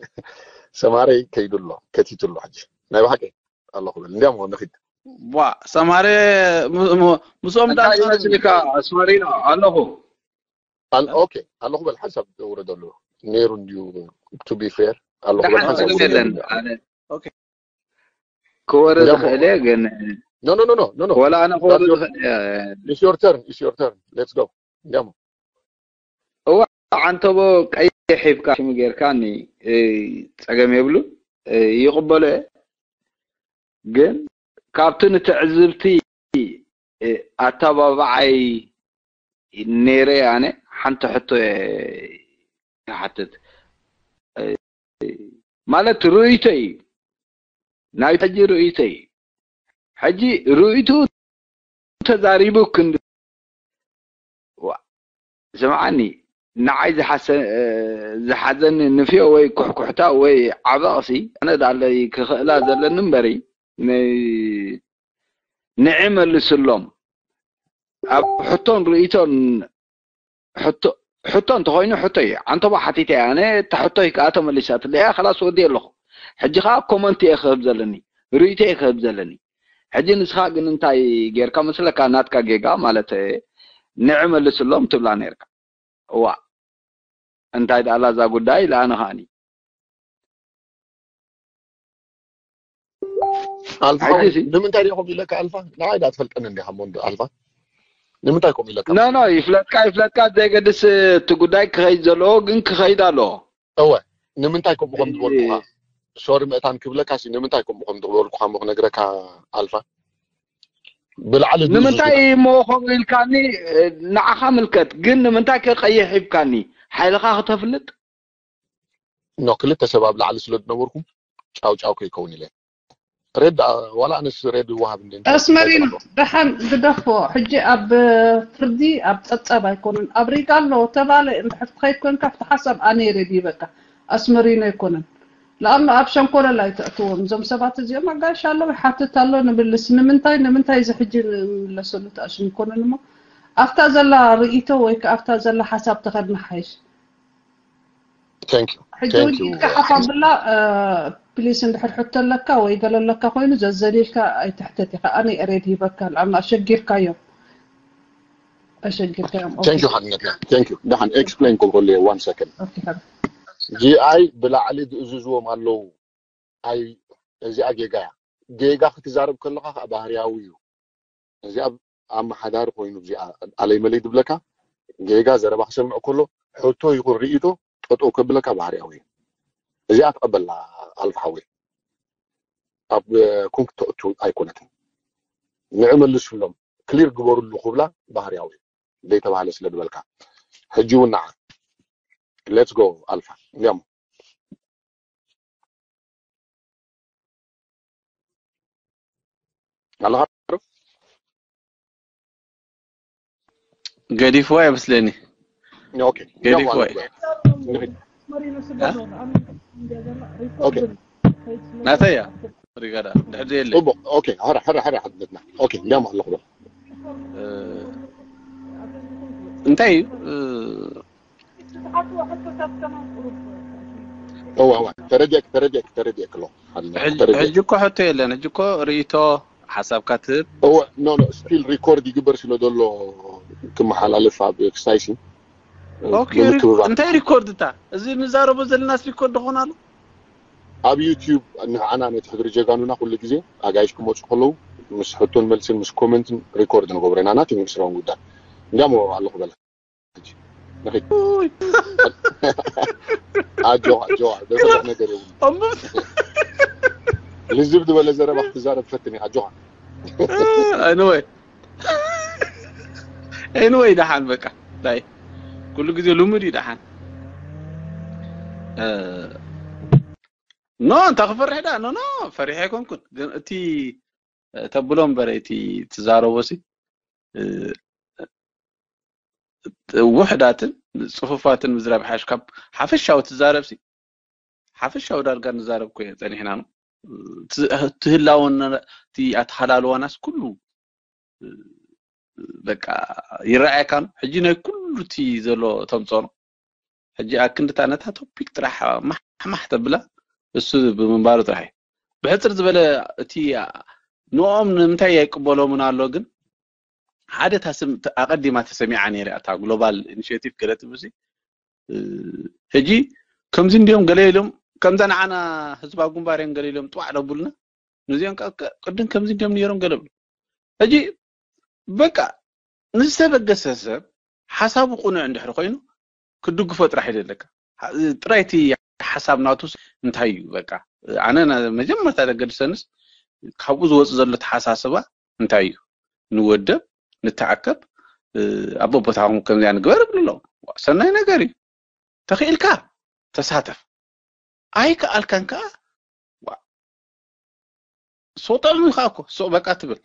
ሰማረይ ከይዱ ኣሎ፣ ከቲቱ ኣሎ። ሕጂ ናይ ብሓቂ ኣለኹ በል። እንዲያም ንኺድ። ዋ ሰማረ ም- ም- ምስኦም እንታይ ዳንሳ ይመስልካ ኣስመሪኖ? ኣለኹ። ኣል- ኦኬ ኣለኹ በል። ሓንሳብ ውረደሉ ነይሩ እንዲዩ። To be fair ኣለኹ በል። ደሓን ሓንሳብ ጸገም ውረደሉ። የለን። ኣነ ኦኬ። ክወርድ እንዲያም ክእል እየ ግን ኖ ኖ ኖ ኖ ኖ ወላ ኣነ ክወርድ That's your- ክእል እየ። It's your turn, it's your turn. Let's go። እንዲያም እዋ ዓንተቦ ቀይሕ ሒብካ ሽሙ ጌርካኒ እ፣ ጸገም የብሉ እ፣ ይቕበሎ እየ። ግን ካብቲ ንትዕዝብቲ እ፣ ኣተባባዓይ ነይረ ኣነ ሓንቲ ሕቶ እየ ክሓትት እ፣ ማለት ርእይቶ እዩ ናይ ሕጂ ርእይቶ እዩ። ሕጂ ርእይቱ ተዛሪቡ ክንዲ ዋ፣ ስምዓኒ ንዓይ ዝሓሰ- ዝሓዘኒ ንፍዮ ወይ ኩሕኩሕታ ወይ ዓበቕሲ ኣነ ዳለይ ክኽእላ ዘለኒ እምበሪ ን- ንዒ መልስሎም ኣብ ሕቶን ርእይቶን ሕቶ ሕቶ እንተኾይኑ ሕቶ እዩ። ዓንተቦ ሓቲተ እያ ኣነ እታ ሕቶ እዩ ከዓ ተመሊሳትለ እያ ከላስ ወዲ ኣለኹ። ሕጂ ከዓ ኮመንት እየ ክህብ ዘለኒ ርእይቶ እየ ክህብ ዘለኒ። ሕጂ ንስኻ ግን እንታይ ጌርካ መስለካ ናትካ ጌጋ ማለት ንዒ መልስሎም ትብላ ነርካ። እዋ እንታይ ደኣላ እዛ ጉዳይ ለኣነ ከዓኒ ኣልፋ ሕጂ ሲ- ንምንታይ ዲኹም ኢለካ ኣልፋ ንዓይ ዳ ትፈልጠኒ እንዲኻ እሞ ኣልፋ ንምንታይ ኮም ኢለካ ኖ ኖ ይፍለጥካ ይፍለጥካ ዘይገድስ እቲ ጉዳይ ክኸይድ ዘለዎ ግን ክኸይድ ኣለዎ። እወ ንምንታይ ከምኡ ከም ዝበልኩኻ ሶሪ ምእታን ክብለካ ሲ ንምንታይ ከምኡ ከም ዝበልኩኻ እሞ ክነግረካ ኣልፋ ብላዕሊ ድኡ ንምንታይ ዝዝግነ እሞ ከምኡ ኢልካኒ ንዓኻ ምልከት ግን ንምንታይ ከ ቀይሕ ሂብካኒ ሓይልኻ ክተፍልጥ ኖ ክልተ ሰብ ኣብ ላዕሊ ስለ ዝነበርኩም ጫው ጫው ከይከውን ኢለ ሬድ ደኣ ዋላ ኣነስ ሬድ ይወሃብ እንደ እንታይ ኣስመሪኖ እንታይ ደሓን ግደፎ ሕጂ ኣብ ፍርዲ ኣብ ጸብጻብ ኣይኮነን ኣብ ሪጋ ኣሎ ተባለ እንድሕር ትኸይድ ኮንካ ኣብቲ ሓሳብ ኣነ ሬድ ይበካ ኣስመሪኖ ኣይኮነን ለኣኑ ኣብ ሸንኮለል ኣይተእትዎም እዞም ሰባት እዚኦም ኣጋይሽ ኣለዉ ይሓትት ኣሎ ንምልስ ንምንታይ ንምንታይ እዚ ሕጂ ንምለሰሉ ተኣሽም ይኮነን እሞ ኣብታ ዘላ ርእይቶ ወይ ከዓ ኣብታ ዘላ ሓሳብ ተኸድና ሓይሽ thank you ሕጂ thank እውን you ኢድካ ሓፍ ኣብላ ፕሊስ እንድሕር ሕቶ ኣለካ ወይ ገለ ኣለካ ኮይኑ ዘዘሊልካ ኣይትሕተት ኢኻ ኣነ ሬድ ሂበካ ልዓና ኣሸጊርካዮ ኣሸጊርካዮም thank you ሓንነትና thank you ደሓን explain ክብረሉ one second ኦኬ ሓብ ጂኣይ ብላዕሊ ዝእዝዝዎም ኣለዉ ኣይ እዚኣ ጌጋ እያ ጌጋ ክትዛረብ ከለኻ ከዓ ባህርያዊ እዩ እዚኣ ኣመሓዳሪ ኮይኑ እዚኣ ኣለይ መለይ ዝብለካ ጌጋ ዘረባ ክሰምዕ ከሎ ሕቶ ይኹን ርእይቶ ጠጠው ከብለካ ባህርያዊ እዩ እዚኣ ተቐበላ ኣልፋ ሓወይ ኣብ ኩንክ ተእቱ ኣይኮነትን ንዕ መልስሎም ክሊር ግበሩሉ ክብላ ባህርያዊ እዩ ዘይተባህለ ስለ ዝበልካ ሕጂ እውን ንዓ let's go ኣልፋ እንዲያሞ ኣለኻ ገዲፍዋ ይመስለኒ ኦኬ ገዲፍዋ ኦኬ ናተያ ሪጋዳ ድሕር ዘየለ ጽቡቅ ኦኬ ሕራ ሕራ ሕራ ሓድነትና ኦኬ እንዲያሞ ኣለኹ በል እንታይ እዩ እዋ እዋ ተረዲእክ ተረዲእክ ተረዲእክ ኣሎ ሕጂ እኮ ሕቶ የለን ሕጂ እኮ ርእይቶ ሓሳብካ ትህብ እወ ኖ ኖ ስቲል ሪኮርድ ይግበር ስለ ዘሎ ክመሓላለፍ ኣብ ክሳይሲ እንታይ ሪኮርድ እታ እዚ ንዛረቦ ዘለናስ ሪኮርድ ኾን ኣሎ ኣብ ዩቲዩብ ንዓና ነቲ ሕድሪ ጀጋኑና ኩሉ ግዜ ኣጋይሽ ክመፁ ከለዉ ምስ ሕቶን መልስን ምስ ኮመንትን ሪኮርድ ንገብሮ ኢና ናት ምስ ረውን ጉዳይ እንዲያሞ ኣለኹ በላ ኣጆኻ ኣጆኻ ዘስርሕ ነገር የብሉ ልዝብ ዝበለ ዘረባ ክትዛረብ ፈትን ኢኻ ኣጆኻ anyway anyway ደሓን በቃ ታይ ኩሉ ግዜ ልሙድ እዩ ደሓን ኖ፣ እንታ ክፈርሕ ዳ ኖ ኖ፣ ፈሪሐ ኣይኮንኩን። ግን እቲ ተብሎ እምበር እቲ ትዛረቦ ሲ ውሕዳትን ጽፉፋትን ምዝራብ ሓሽ ካብ ሓፈሻዊ ትዛረብ ሲ ሓፈሻዊ ዳርጋ ንዛረብ ኮ ጸኒሕና ነው። ትህላወና እቲ ኣተሃላልዋናስ ኩሉ በቃ ይረኣየካ ነው። ሕጂ ናይ ኩሉ እቲ ዘሎ ተምጾ ነው። ሕጂ ኣክንድታ ነታ ቶፒክ ጥራሕ ማሕማሕ ተብላ እሱ ብምንባሩ ጥራሕ እዩ። ብሕፅር ዝበለ እቲ ንኦም ንምንታይ ኣይቅበሎምን ኣሎ ግን ሓደ ታስም ኣቐዲማ ተሰሚዓ ነይራ እታ ግሎባል ኢኒሽቲቭ ገለ ትብሲ ሕጂ ከምዚ እንዲዮም ገለ ኢሎም ከምዛ ንዓና ህዝባ ጉንባር እዮም ገለ ኢሎም ጥዋዕ ደቡልና ነዚኦም ቅድም ከምዚ እንዲዮም ነይሮም ገለ ብሉ ሕጂ በቃ ንዝተበገሰ ሰብ ሓሳቡ ቁኑዕ እንድሕር ኮይኑ ክድግፎ ጥራሕ ይደለካ ጥራይ እቲ ሓሳብ ናቱ እንታይ እዩ በቃ ኣነ መጀመርታ ዘገድሰንስ ካብኡ ዝወፅ ዘሎ ተሓሳስባ እንታይ እዩ ንወደብ ንተኣከብ ኣብ ቦታኹም ከምዚኣ ንግበር ይብሉ ኣለዉ ሰናይ ነገር እዩ ተኽኢልካ ተሳተፍ ኣይከኣልካን ከዓ ሶጠም ኢኻ እኮ ሶ በቃ ትብል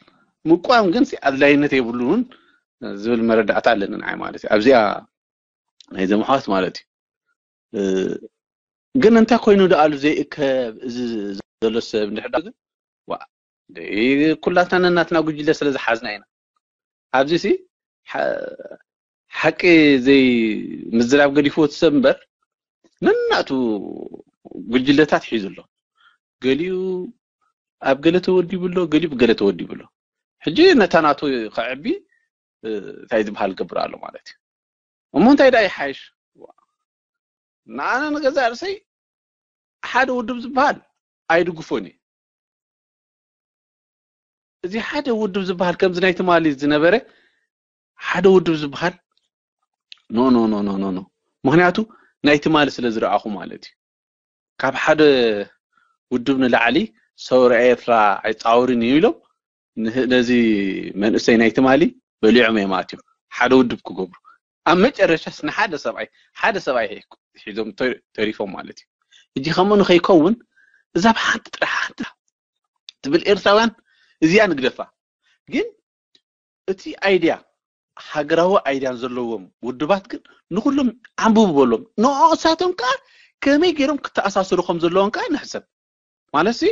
ምቋም ግን ኣድላይነት የብሉን ዝብል መረዳእታ ኣለኒ ንዓይ ማለት እዩ ኣብዚኣ ናይ ዘምሓዋት ማለት እዩ ግን እንታይ ኮይኑ ደኣሉ ዘይእከብ እዚ ዘሎ ሰብ እንድሕር ግን ኩላትና ነናትና ጉጅለ ስለ ዝሓዝና ኢና ኣብዚ ሲ ሓቂ ዘይ ምዝራብ ገዲፍዎ ትሰብ እምበር ነናቱ ጉጅለታት ሒዙ ኣሎ ገሊኡ ኣብ ገለ ተወዲቡ ኣሎ ገሊኡ ብገለ ተወዲቡ ኣሎ ሕጂ ነታ ናቱ ከዕቢ እንታይ ዝበሃል ገብር ኣሎ ማለት እዩ እሞ እንታይ ዳ ይሓይሽ ንኣነ ንገዛእ ርእሰይ ሓደ ውድብ ዝበሃል ኣይድግፎን እዩ እዚ ሓደ ውድብ ዝበሃል ከምዚ ናይ ትማሊ ዝነበረ ሓደ ውድብ ዝበሃል ኖ ኖ ኖ ኖ ኖ ምክንያቱ ናይ ትማሊ ስለ ዝረኣኹ ማለት እዩ ካብ ሓደ ውድብ ንላዕሊ ሰውራ ኤርትራ ኣይፃወርን እዩ ኢሎም ነዚ መንእሰይ ናይ ትማሊ በሊዖም እዮም ኣትዮም ሓደ ውድብ ክገብሩ ኣብ መጨረሻስ ንሓደ ሰብኣይ ሓደ ሰብኣይ ሒዞም ተሪፎም ማለት እዩ እጂ ከምኡ ንኸይከውን እዛ ብሓንቲ ጥራሕ ሓንቲ ትብል ኤርትራውያን እዚኣ ንግደፋ ግን እቲ ኣይድያ ሃገራዊ ኣይድያን ዘለዎም ውድባት ግን ንኩሎም ዓንብቡ በሎም ንሳቶም ከዓ ከመይ ገይሮም ክተኣሳሰሩ ከም ዘለዎም ከዓ ንሕሰብ ማለት ሲ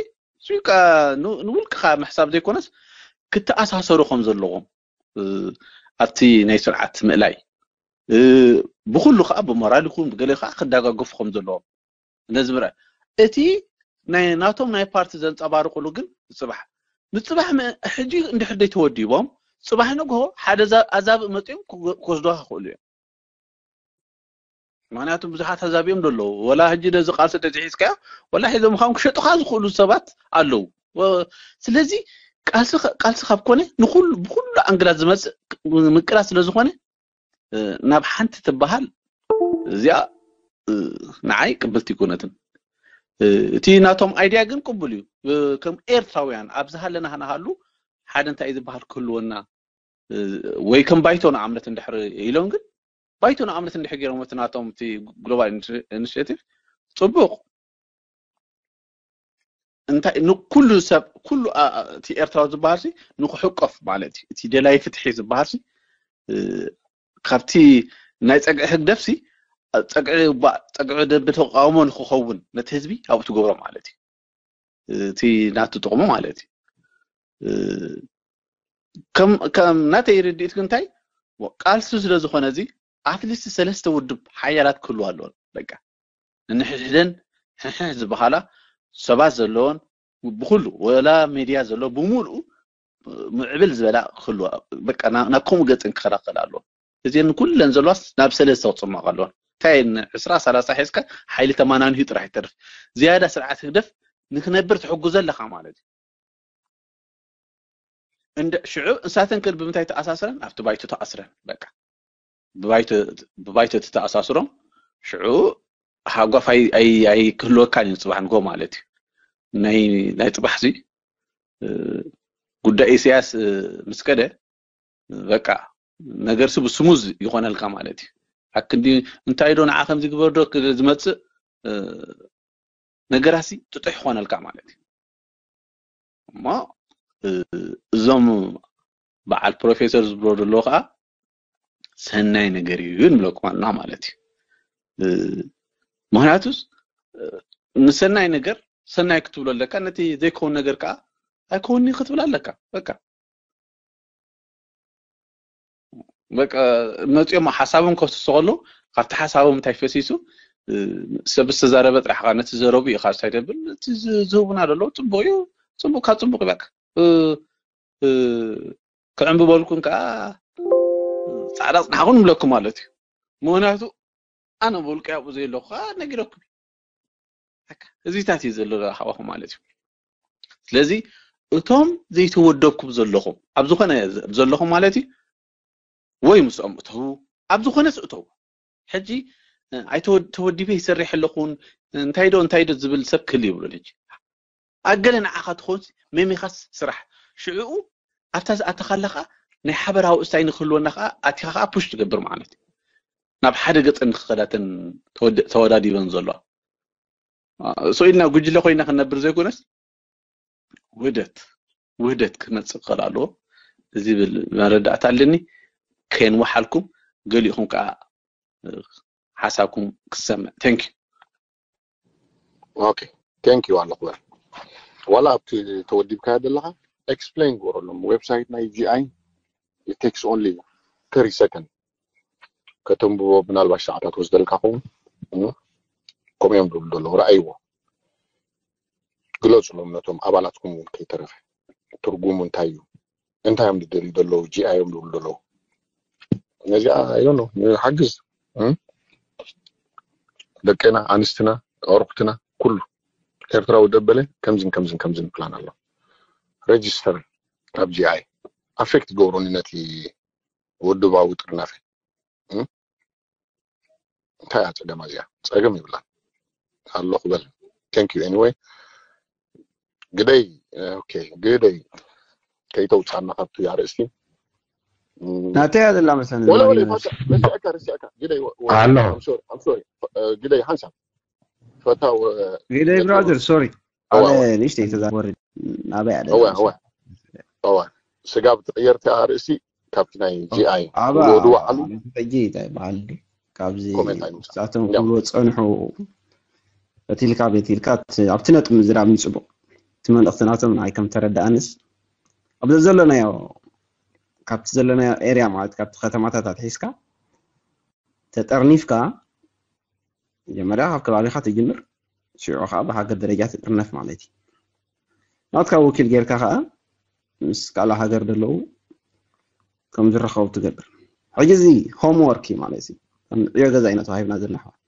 ንውልቅኻ ምሕሳብ ዘይኮነስ ክተኣሳሰሩ ከም ዘለዎም ኣብቲ ናይ ስርዓት ምእላይ ብኩሉ ከዓ ብሞራል ይኹን ብገለ ከዓ ክዳጋገፉ ከም ዘለዎም ነዚ ምርኣይ እቲ ናይ ናቶም ናይ ፓርቲ ዘንፀባርቁሉ ግን ንፅባሕ ንፅባሕ ሕጂ እንድሕር ደይ ተወዲቦም ፅባሕ ንግሆ ሓደ ኣዛብእ መፅኦም ክወስዱካ ክኽእሉ እዮም ምክንያቱ ብዙሓት ኣዛቢኦም ደለዉ ወላ ሕጂ ነዚ ቃልሲ ተዝሒዝካዮ ወላ ሒዞም ምዃን ክሸጡካ ዝኽእሉ ሰባት ኣለዉ ስለዚ ቃልሲ ካብ ኮነ ብኩሉ ኣንግላት ዝመፅእ ምቅላስ ስለ ዝኾነ ናብ ሓንቲ ትበሃል እዚኣ ንዓይ ቅብልቲ ይኮነትን እቲ ናቶም ኣይድያ ግን ቅቡል እዩ ከም ኤርትራውያን ኣብዚ ሃለና ንሃሉ ሓደ እንታይ ዝበሃል ክህልወና ወይ ከም ባይቶ ንኣብነት እንድሕር ኢሎም ግን ባይቶ ንኣብነት እንድሕር ገይሮም እቲ ናቶም እቲ ግሎባል ኢኒሽቲቭ ፅቡቅ እንታይ ንኩሉ ሰብ ኩሉ እቲ ኤርትራዊ ዝበሃል ንክሕቆፍ ማለት እዩ እቲ ደላይ ፍትሒ ዝበሃል ካብቲ ናይ ፀግዒ ህግደፍሲ ፀግዒ ደንቢ ተቃውሞ ንክኸውን ነቲ ህዝቢ ኣብኡ ትገብሮ ማለት እዩ እቲ ናቱ ጥቕሙ ማለት እዩ ከም ናተይ ርድኢት ግን እንታይ ቃልሲ ስለ ዝኾነ እዚ ኣትሊስት ሰለስተ ውድብ ሓያላት ክህልዋ ኣለዎን በቃ ንንሕድሕደን ሕሕሕ ዝበሃላ ሰባት ዘለዎን ብኩሉ ወላ ሚድያ ዘሎ ብምሉኡ ምዕብል ዝበላ ክህልዋ በቃ ናብ ከምኡ ገፅን ክኸላኸል ኣለዎ እዚን ኩለን ዘለዋስ ናብ ሰለስተ ክፅመቕ ኣለዎን እንታይ ዕስራ ሰላሳ ሒዝካ ሓይሊ ተማናንሂ ጥራሕ ይተርፍ ዝያዳ ስርዓት ህግደፍ ንክነብር ትሕጉዘ ኣለካ ማለት እዩ እንደ ሽዑ እሳተን ከን ብምንታይ ተኣሳስረን ኣብቲ ባይቶ ተኣስረን በቃ ብባይቶ ተኣሳስሮም ሽዑ ሃጓፍ ኣይክህልወካን እዩ ፅባሕ ንጎ ማለት እዩ ናይ ፅባሕ ዚ ጉዳይ ኢሳያስ ምስ ከደ በቃ ነገር ሲ ብስሙዝ ይኾነልካ ማለት እዩ ኣክንዲ እንታይ ዶ ንዓ ከምዚ ግበር ዶ ዝመፅእ ነገራሲ ጥጡሕ ይኾነልካ ማለት እዩ። እሞ እዞም በዓል ፕሮፌሰር ዝብሎ ዘለዎ ከዓ ሰናይ ነገር እዩ ንብለኩም ኣለና ማለት እዩ። ምክንያቱስ ንሰናይ ነገር ሰናይ ክትብሎ ኣለካ፣ ነቲ ዘይከውን ነገር ከዓ ኣይከውንኒ ክትብል ኣለካ። በቃ በቃ መፂኦም ሓሳቦም ከፍስሱ ከለዉ ካብቲ ሓሳቦም እንታይ ፈሲሱ ሰብ ዝተዛረበ ጥራሕ ከዓ ነቲ ዘረቡ እዩ ካብ ሳይደብል እቲ ዝህቡና ዘለዉ ፅቡቅ እዩ። ፅቡቅ ካብ ፅቡቅ እዩ በቃ ክዕንብበልኩም ከዓ ፃዕዳ ፅናሕኹም ንብለኩም ማለት እዩ። ምክንያቱ ኣነ ብውልቀ ኣብኡ ዘየለኹ ከዓ ነጊረኩም እዚታት እዩ ዘሎ ሓዋኹ ማለት እዩ። ስለዚ እቶም ዘይተወደብኩም ዘለኹም ኣብ ዝኾነ ዘለኹም ማለት እዩ ወይ ምስኦም እተዉ ኣብ ዝኾነስ እተዉ ሕጂ ኣይተወዲበ ይሰርሕ ኣለኹን እንታይ ዶ እንታይ ዶ ዝብል ሰብ ክል ይብሉን ሕጂ ኣገለ ንዓኻ ትኾንስ መሚኻስ ስራሕ ሽዕኡ ኣብታ ዝኣተኻ ኣለኻ ናይ ሓበራዊ እስታይ ንክህልወና ከዓ ኣቲኻ ከዓ ፑሽ ትገብር ማለት እዩ ናብ ሓደ ገፀ ንክኸዳተን ተወዳዲበን ዘለዋ ስኢልና ጉጅለ ኮይና ክንነብር ዘይኮነስ ውህደት ውህደት ክመፅእ ክኽእል ኣለዎ ዝብል መረዳእታ ኣለኒ። ከየንውሓልኩም ገሊኹም ከዓ ሓሳብኩም ክሰምዕ። Thank you። Okay, thank you ኣለኹ በል። ዋላ ኣብቲ ተወዲብካዮ ዘለኻ explain ግበረሎም። Website ናይ GI it takes only thirty second ከተንብቦ ምናልባት ሰዓታት ወስደልካ ኸውን። ከምኡ እዮም ዝብሉ ዘለዉ። ረኣይዎ፣ ግለፁሎም ነቶም ኣባላትኩም እውን ከይተረፈ ትርጉሙ እንታይ እዩ፣ እንታይ እዮም ዝደልዩ ዘለዉ፣ GI እዮም ዝብሉ ዘለዉ። ነዚኣ I don't know ንሓግዝ ደቅና ኣንስትና ኣዕሩኽትና ኩሉ ኤርትራዊ ደበለ ከምዝን ከምዝን ከምዝን ፕላን ኣሎ። ሬጅስተር ኣብ GI affect ይገብሩኒ ነቲ ውድባዊ ጥርናፈ እንታይ እያ ፀገማ እዚኣ? ፀገም ይብላን ኣሎ ክበል። Thank you anyway። ግደይ okay ግደይ ከይተውፃና ካብቲ ኣርእስቲ ናተይ እያ ዘላ መሰለኒ ወላ ወላ ፋታ ረሲዕካ ረሲዕካ ግደይ ኣሎ ግደይ ሓንሳብ ፈታ ግደይ brother sorry ኣለ ንሽተይ ተዛወር ናበይ ኣለ እዋ እዋ እዋ ስጋብ ትቕየርቲ ኣርእስቲ ካብቲ ናይ GI ኣባ ወድዋ ዓሉ ሕጂ እንታይ ይበሃል ካብዚ ኮሜንት ኣይምጻእ ሳቶም ክብሎ ጸንሑ በቲልካ ቤቲልካ ኣብቲ ነጥቢ ምዝራብ ምጽቡቕ እቲ መልእኽቲ ናቶም ናይ ከም ተረዳኣንስ ኣብዚ ዘለናዮ ካብቲ ዘለናዮ ኤርያ ማለት ካብቲ ከተማታት ኣትሒዝካ ተጠርኒፍካ መጀመርያ ካብ ከባቢኻ ትጅምር ሽዑ ከዓ ብሃገር ደረጃ ትጥርነፍ ማለት እዩ ናትካ ወኪል ጌርካ ከዓ ምስ ካልእ ሃገር ዘለዉ ከም ዝረኸቡ ትገብር ሕጂ እዚ ሆምወርክ እዩ ማለት እዩ ዕዮ ገዛ ኢና ተዋሂብና ዘለና ኣሕዋት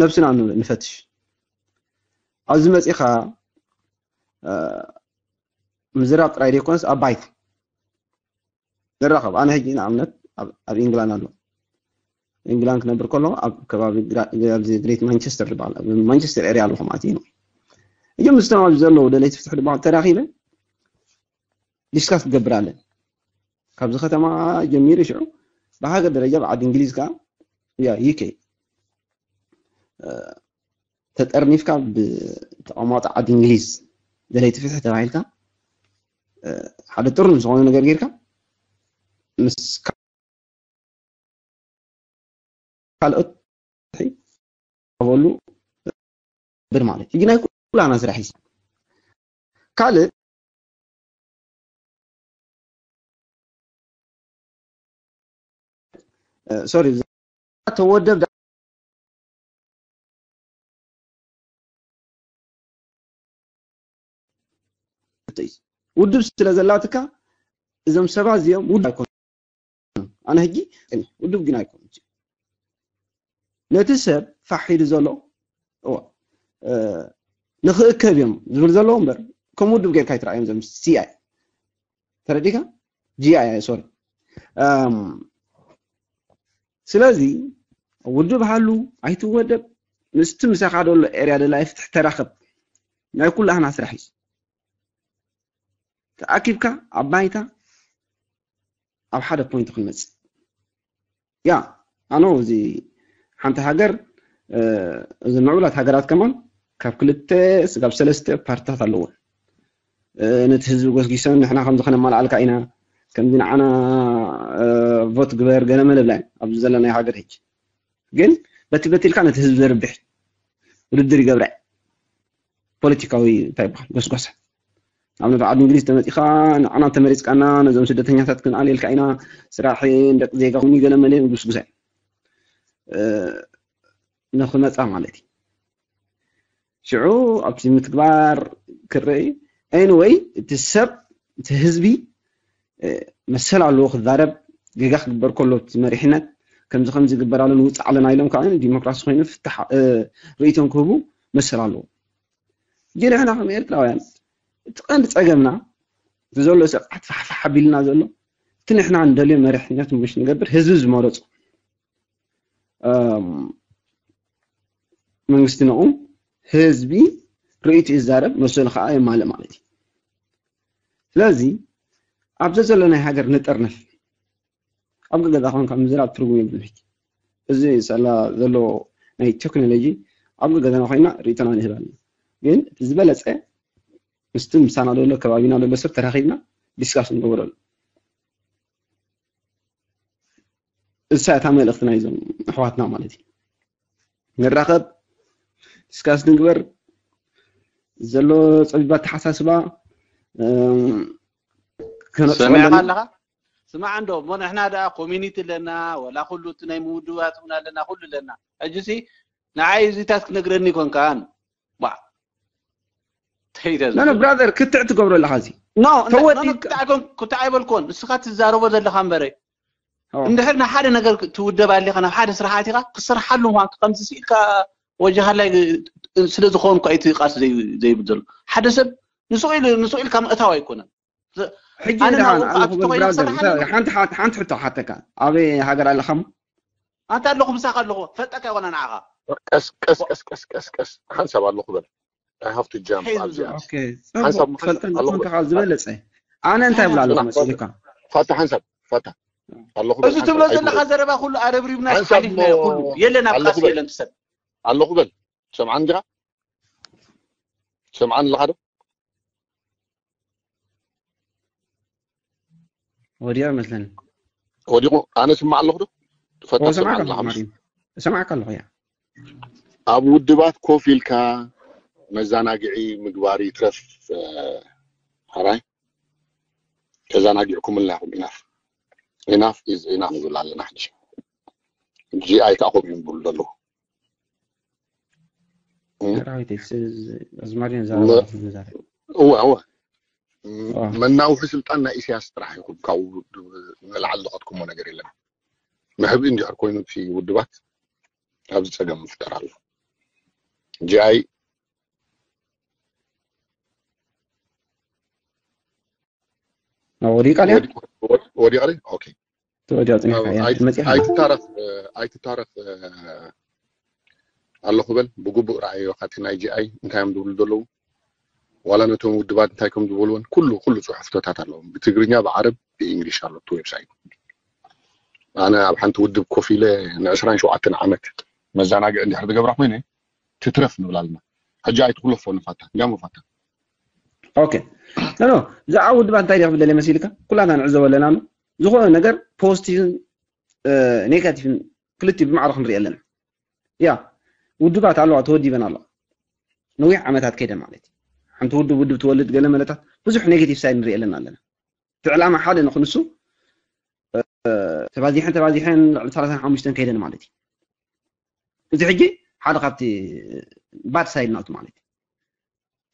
ነብስና ንፈትሽ ኣብዚ መፂኻ ምዝራብ ጥራይ ዘይኮነስ ኣብ ባይት ንራኸብ ኣነ ሕጂ ንኣብነት ኣብ ኢንግላንድ ኣሎ ኢንግላንድ ክነብር ከሎ ኣብ ከባቢ ግሬት ማንቸስተር ዝበሃል ማንቸስተር ኤርያ ኣለኹ ማለት እዩ እዮም ምስቶም ኣብዚ ዘለዉ ደለይቲ ፍትሒ ድማ ተራኺበ ዲስካስ ክገብር ኣለን ካብዚ ከተማ ጀሚሩ ሽዑ ብሃገር ደረጃ ብዓዲ እንግሊዝ ከዓ ያ ዩኬ ተጠርኒፍካ ብተቐማጦ ዓዲ እንግሊዝ ደለይቲ ፍትሒ ተባሂልካ ሓደ ጥርኑፍ ዝኾነ ነገር ጌርካ ምስ ካልኦት በሉ ብር ማለት እዩ ናይ ኩላና ስራሕ እዩ ካልእ ሶሪ ተወደብ ውድብ ስለ ዘላትካ እዞም ሰባት እዚኦም ውድብ ኣይኮኑ ኣነ ሕጂ ውድብ ግን ኣይኮኑ ነቲ ሰብ ፋሕ ኢሉ ዘሎ ንክእከብ እዮም ዝብል ዘለዉ እምበር ከም ውድብ ጌርካ ይትረኣዮም ዘም ሲኣይ ተረዲካ ጂኣይ ሶሪ ስለዚ ውድብ ሃሉ ኣይትወደብ ምስቲ ምሳኻ ደሎ ኤርያ ደላይ ፍትሕ ተራኸብ ናይ ኩላህና ስራሕ እዩ ተኣኪብካ ኣብ ባይታ ኣብ ሓደ ፖይንት ክንመፅእ ያ ኣኖ እዚ ሓንቲ ሃገር እዚ ምዕቡላት ሃገራት ከማን ካብ ክልተ ስጋብ ሰለስተ ፓርትታት ኣለዎ። ነቲ ህዝቢ ጎስጊሰን ንሕና ከምዚ ከነማልኣልካ ኢና፣ ከምዚ ንዓና ቮት ግበር ገለ መለ ብላ ኣብዚ ዘለናይ ሃገር ሕጂ ግን በቲ በቲልካ ነቲ ህዝቢ ዘርብሕ ውድድር ይገብራ። ፖለቲካዊ እንታይ ይበሃል ጎስጓሳ። ኣብነት ዓዲ እንግሊዝ ተመፂኻ ንዓና ተመሪፅካና ነዞም ስደተኛታት ክንኣልየልካ ኢና፣ ስራሕ ደቂ ዜጋ ኩኒ ገለ መለ ጉስጉሳ ንክመፃ ማለት እዩ። ሽዑ ኣብቲ ምትግባር ክረኢ anyway እቲ ሰብ እቲ ህዝቢ መሰል ኣለዎ ክዛረብ፣ ጌጋ ክግበር ከሎ እቲ መሪሕነት ከምዚ ከምዚ ይግበር ኣሎ ንውፅእ ኣለና ኢሎም ከዓ ዲሞክራሲ ኮይኑ ፍታሕ ርእይቶም ክህቡ መሰል ኣለዎ። ግን ንሕና ከም ኤርትራውያን እቲ ቀንዲ ፀገምና እቲ ዘሎ ስርዓት ፋሕፋሕ ኣቢልና ዘሎ እቲ ንሕና ንደልዮ መሪሕነት ምሽ ንገብር ህዝቢ ዝመረፁ መንግስቲ ነቑም ህዝቢ ርእይቱ ይዛረብ መሰሉ ከዓ የማልእ ማለት እዩ። ስለዚ ኣብ ዘዘለናይ ሃገር ንጠርነፍ። ኣብ ገገዛ ኮንካ ምዝራብ ትርጉም የብሉን። ሕጂ እዚ ሳላ ዘሎ ናይ ቴክኖሎጂ ኣብ ገገዛና ኮይና ርእይቶና ንህብ ኣለና። ግን እቲ ዝበለፀ ምስቲ ምሳና ዘሎ ከባቢና ዘሎ ሰብ ተራኺብና ዲስካስ ንገብረሉ። እሳ እታ መልእኽቲ ናይዞም ኣሕዋትና ማለት እዩ። ንራኸብ፣ ዲስካስ ንግበር፣ ዘሎ ፀቢብ ኣተሓሳስባ ሰሚዕካ ኣለኻ? ስማዕ እንዶ እሞ ንሕና ደኣ ኮሚኒቲ ኣለና፣ ወላ ኩሉ እቲ ናይ ምውድባት እውን ኣለና፣ ኩሉ ኣለና። ሕጂ ሲ ንዓይ እዚታት ክነግረኒ ይኮንካን ባ ተይደዝብሎ ብራዘር ክትዕ ትገብሮ ኣለኻ እዚ ኖ እንተ- ኖ፣ ኖ፣ ተወዲእካ ክትዕ ኣይኮን- ክትዕ ኣይበልኮን። ንስኻ ትዛረቦ ዘለኻ እምበረ ኦ፣ እንድሕር ንሓደ ነገር ትውደብ ኣሊኻ ናብ ሓደ ስራሕ ኣቲኻ ክስርሓሉ ምኳን ከምዚ ስኢልካ ወጃሃላይ ስለ ዝኸውን እኳ እቲ ቃልሲ ዘይ- ዘይብል ዘሎ ሓደ ሰብ ንስኡ ኢሉ ንስኡ ኢልካ ምእታው ኣይኮነን። ሕጂ ኣነ ንዓኡ ንድሓን ክኣቱ ኣለኹ በል ተኾይነ ብራዘር ክሰርሓሉ እንታይ- ይኽእል። ሓንቲ ሓንቲ- ሓንቲ ሕቶ ሓተካ ኣበይ ሃገር ኣለኻ እሞ ኣንታ ኣለኹ ምሳኻ ኣለኹ ፈልጠካ ይኾነ ንዓኻ። ቀስ ቀስ ቀስ ቀስ ቀስ ቀስ ሓንሳብ ኣለኹ በል። I have to jump ሄይ ኣብዚኣ። ዝብሎ። ኦኬ፣ ሓንሳብ ጽቡቅ መሓንሳብ ትፈልጠኒ ኣለኹ ትኾንካ በል። ካብ ዝበለጸ ኣነ እንታይ ብላ ኣለኹ ጽናሕ፣ መሲልካ? ፋታ ሓንሳብ ፋታ ኣለኹ በል። እዚ ሓንሳብ ትብሎ ዘለኻ ኣይትበል። ዘረባ ኩሉ ኣረብሪብና ሓንሳብ ሓሊፍናዮ እሞ ኩሉ የለን ኣብ ኣለኹ ቃልሲ በል። የለን ትሰብ ኣለኹ በል። ትሰምዓኒ ዲኻ? ትሰምዓኒ ኣለኻ ዶ? ወዲቑ ይመስለኒ። ወዲቑ ኣነ ስማዕ ኣለኹ ዶ? ፈታ ኦ፣ ሰማዕካ ስማዕ ኣለኹ፣ ኣለኻ። ማርዩ። እሰማዕካ ኣለኹ፣ ያ። ኣብ ውድባት ኮፍ ኢልካ መዘናግዒ ምግባር ይትረፍ፣ እ፣ ሓራይ ተዘናጊዕኩምልና ኢኹም። ኢናፍ፣ ኢናፍ ኢዝ ኢናፍ ንብል ኣለና ሕጂ። ጂ ኣይ ከዓ ከምኡ እዮም ዝብሉ ዘለዉ። እም። ሰራዊት እስ-፣ ኣዝማሪኖ ዛረባ ም-፣ ዝዛረብ። እወ፣ እወ። ም-፣ ዋ። መናውሒ ስልጣን ናይ ኢሳያስ ጥራሕ ይኹን፣ ካብኡ ንላዕሊ ዝኸድኩሞ ነገር የለን። መሕብኢ እንድሕር ኮይኑ እቲ ውድባት፣ ኣብዚ ጸገም ምፍጠር ኣሎ። ጂ ኣይ ወዲቃ ድያ? ወዲ-፣ ወዲ-፣ ወዲቓ ድያ? ኦኬ። ተወዲያ ጽኒሕካ እያ። ኣይ-፣ መጺኻ። ኣይትታረፍ፣ እ፣ ኣይትታረፍ፣ እ፣ ኣለኹ በል። ብግቡእ ረኣዮ፣ ካቲ ናይ ጂ ኣይ እንታይ እዮም ዝብሉ ዘለዉ? ዋላ ነቶም ውድባት እንታይ ከም ዝበልወን፣ ኩሉ፣ ኩሉ ጽሑፍቶታት ኣለዎም። ብትግርኛ፣ ብዓረብ፣ ብኢንግሊሽ ኣሎ እቲ ዌብሳይት። ኣነ ኣብ ሓንቲ ውድብ ኮፍ ኢለ ንዕስራን ሸውዓተን ዓመት መዘናግዒ እንድሕር ዝገብራ ኮይነ፣ ትትረፍ ንብል ኣለና። ሕጂ ኣይትኹለፎ ንፋታ፣ እንጃሞ ፋታ። ኦኬ። ኖ፣ ኖ፣ ብዛዕባ ውድባት እንታይ ዲኻ ክብል ደልየ መሲልካ? ኩላትና ንዕዘቦ ኣለና ኣሎ። ዝኾነ ነገር ፖዚቲቭን፣ እ፣ ኔጋቲቭን ክልቲኡ ብማዕረ ክንርኢ ኣለና። ያ፣ ውድባት ኣለዋ፣ ተወዲበን ኣለዋ። ነዊሕ ዓመታት ከይደን ማለት እዩ። ሓንቲ ውድብ፣ ውድብ ትወልድ ገለ መለታት ብዙሕ ኔጋቲቭ ሳይድ ንርኢ ኣለና ኣለና። እቲ ዕላማ ሓደ ንኽንሱ፣ እ፣ ተባዚሐን፣ ተባዚሐን ልዕሊ ሰላሳን ሓሙሽተን ከይደን ማለት እዩ። እዚ ሕጂ ሓደ ካብቲ ባድ ሳይድ ናቱ ማለት እዩ።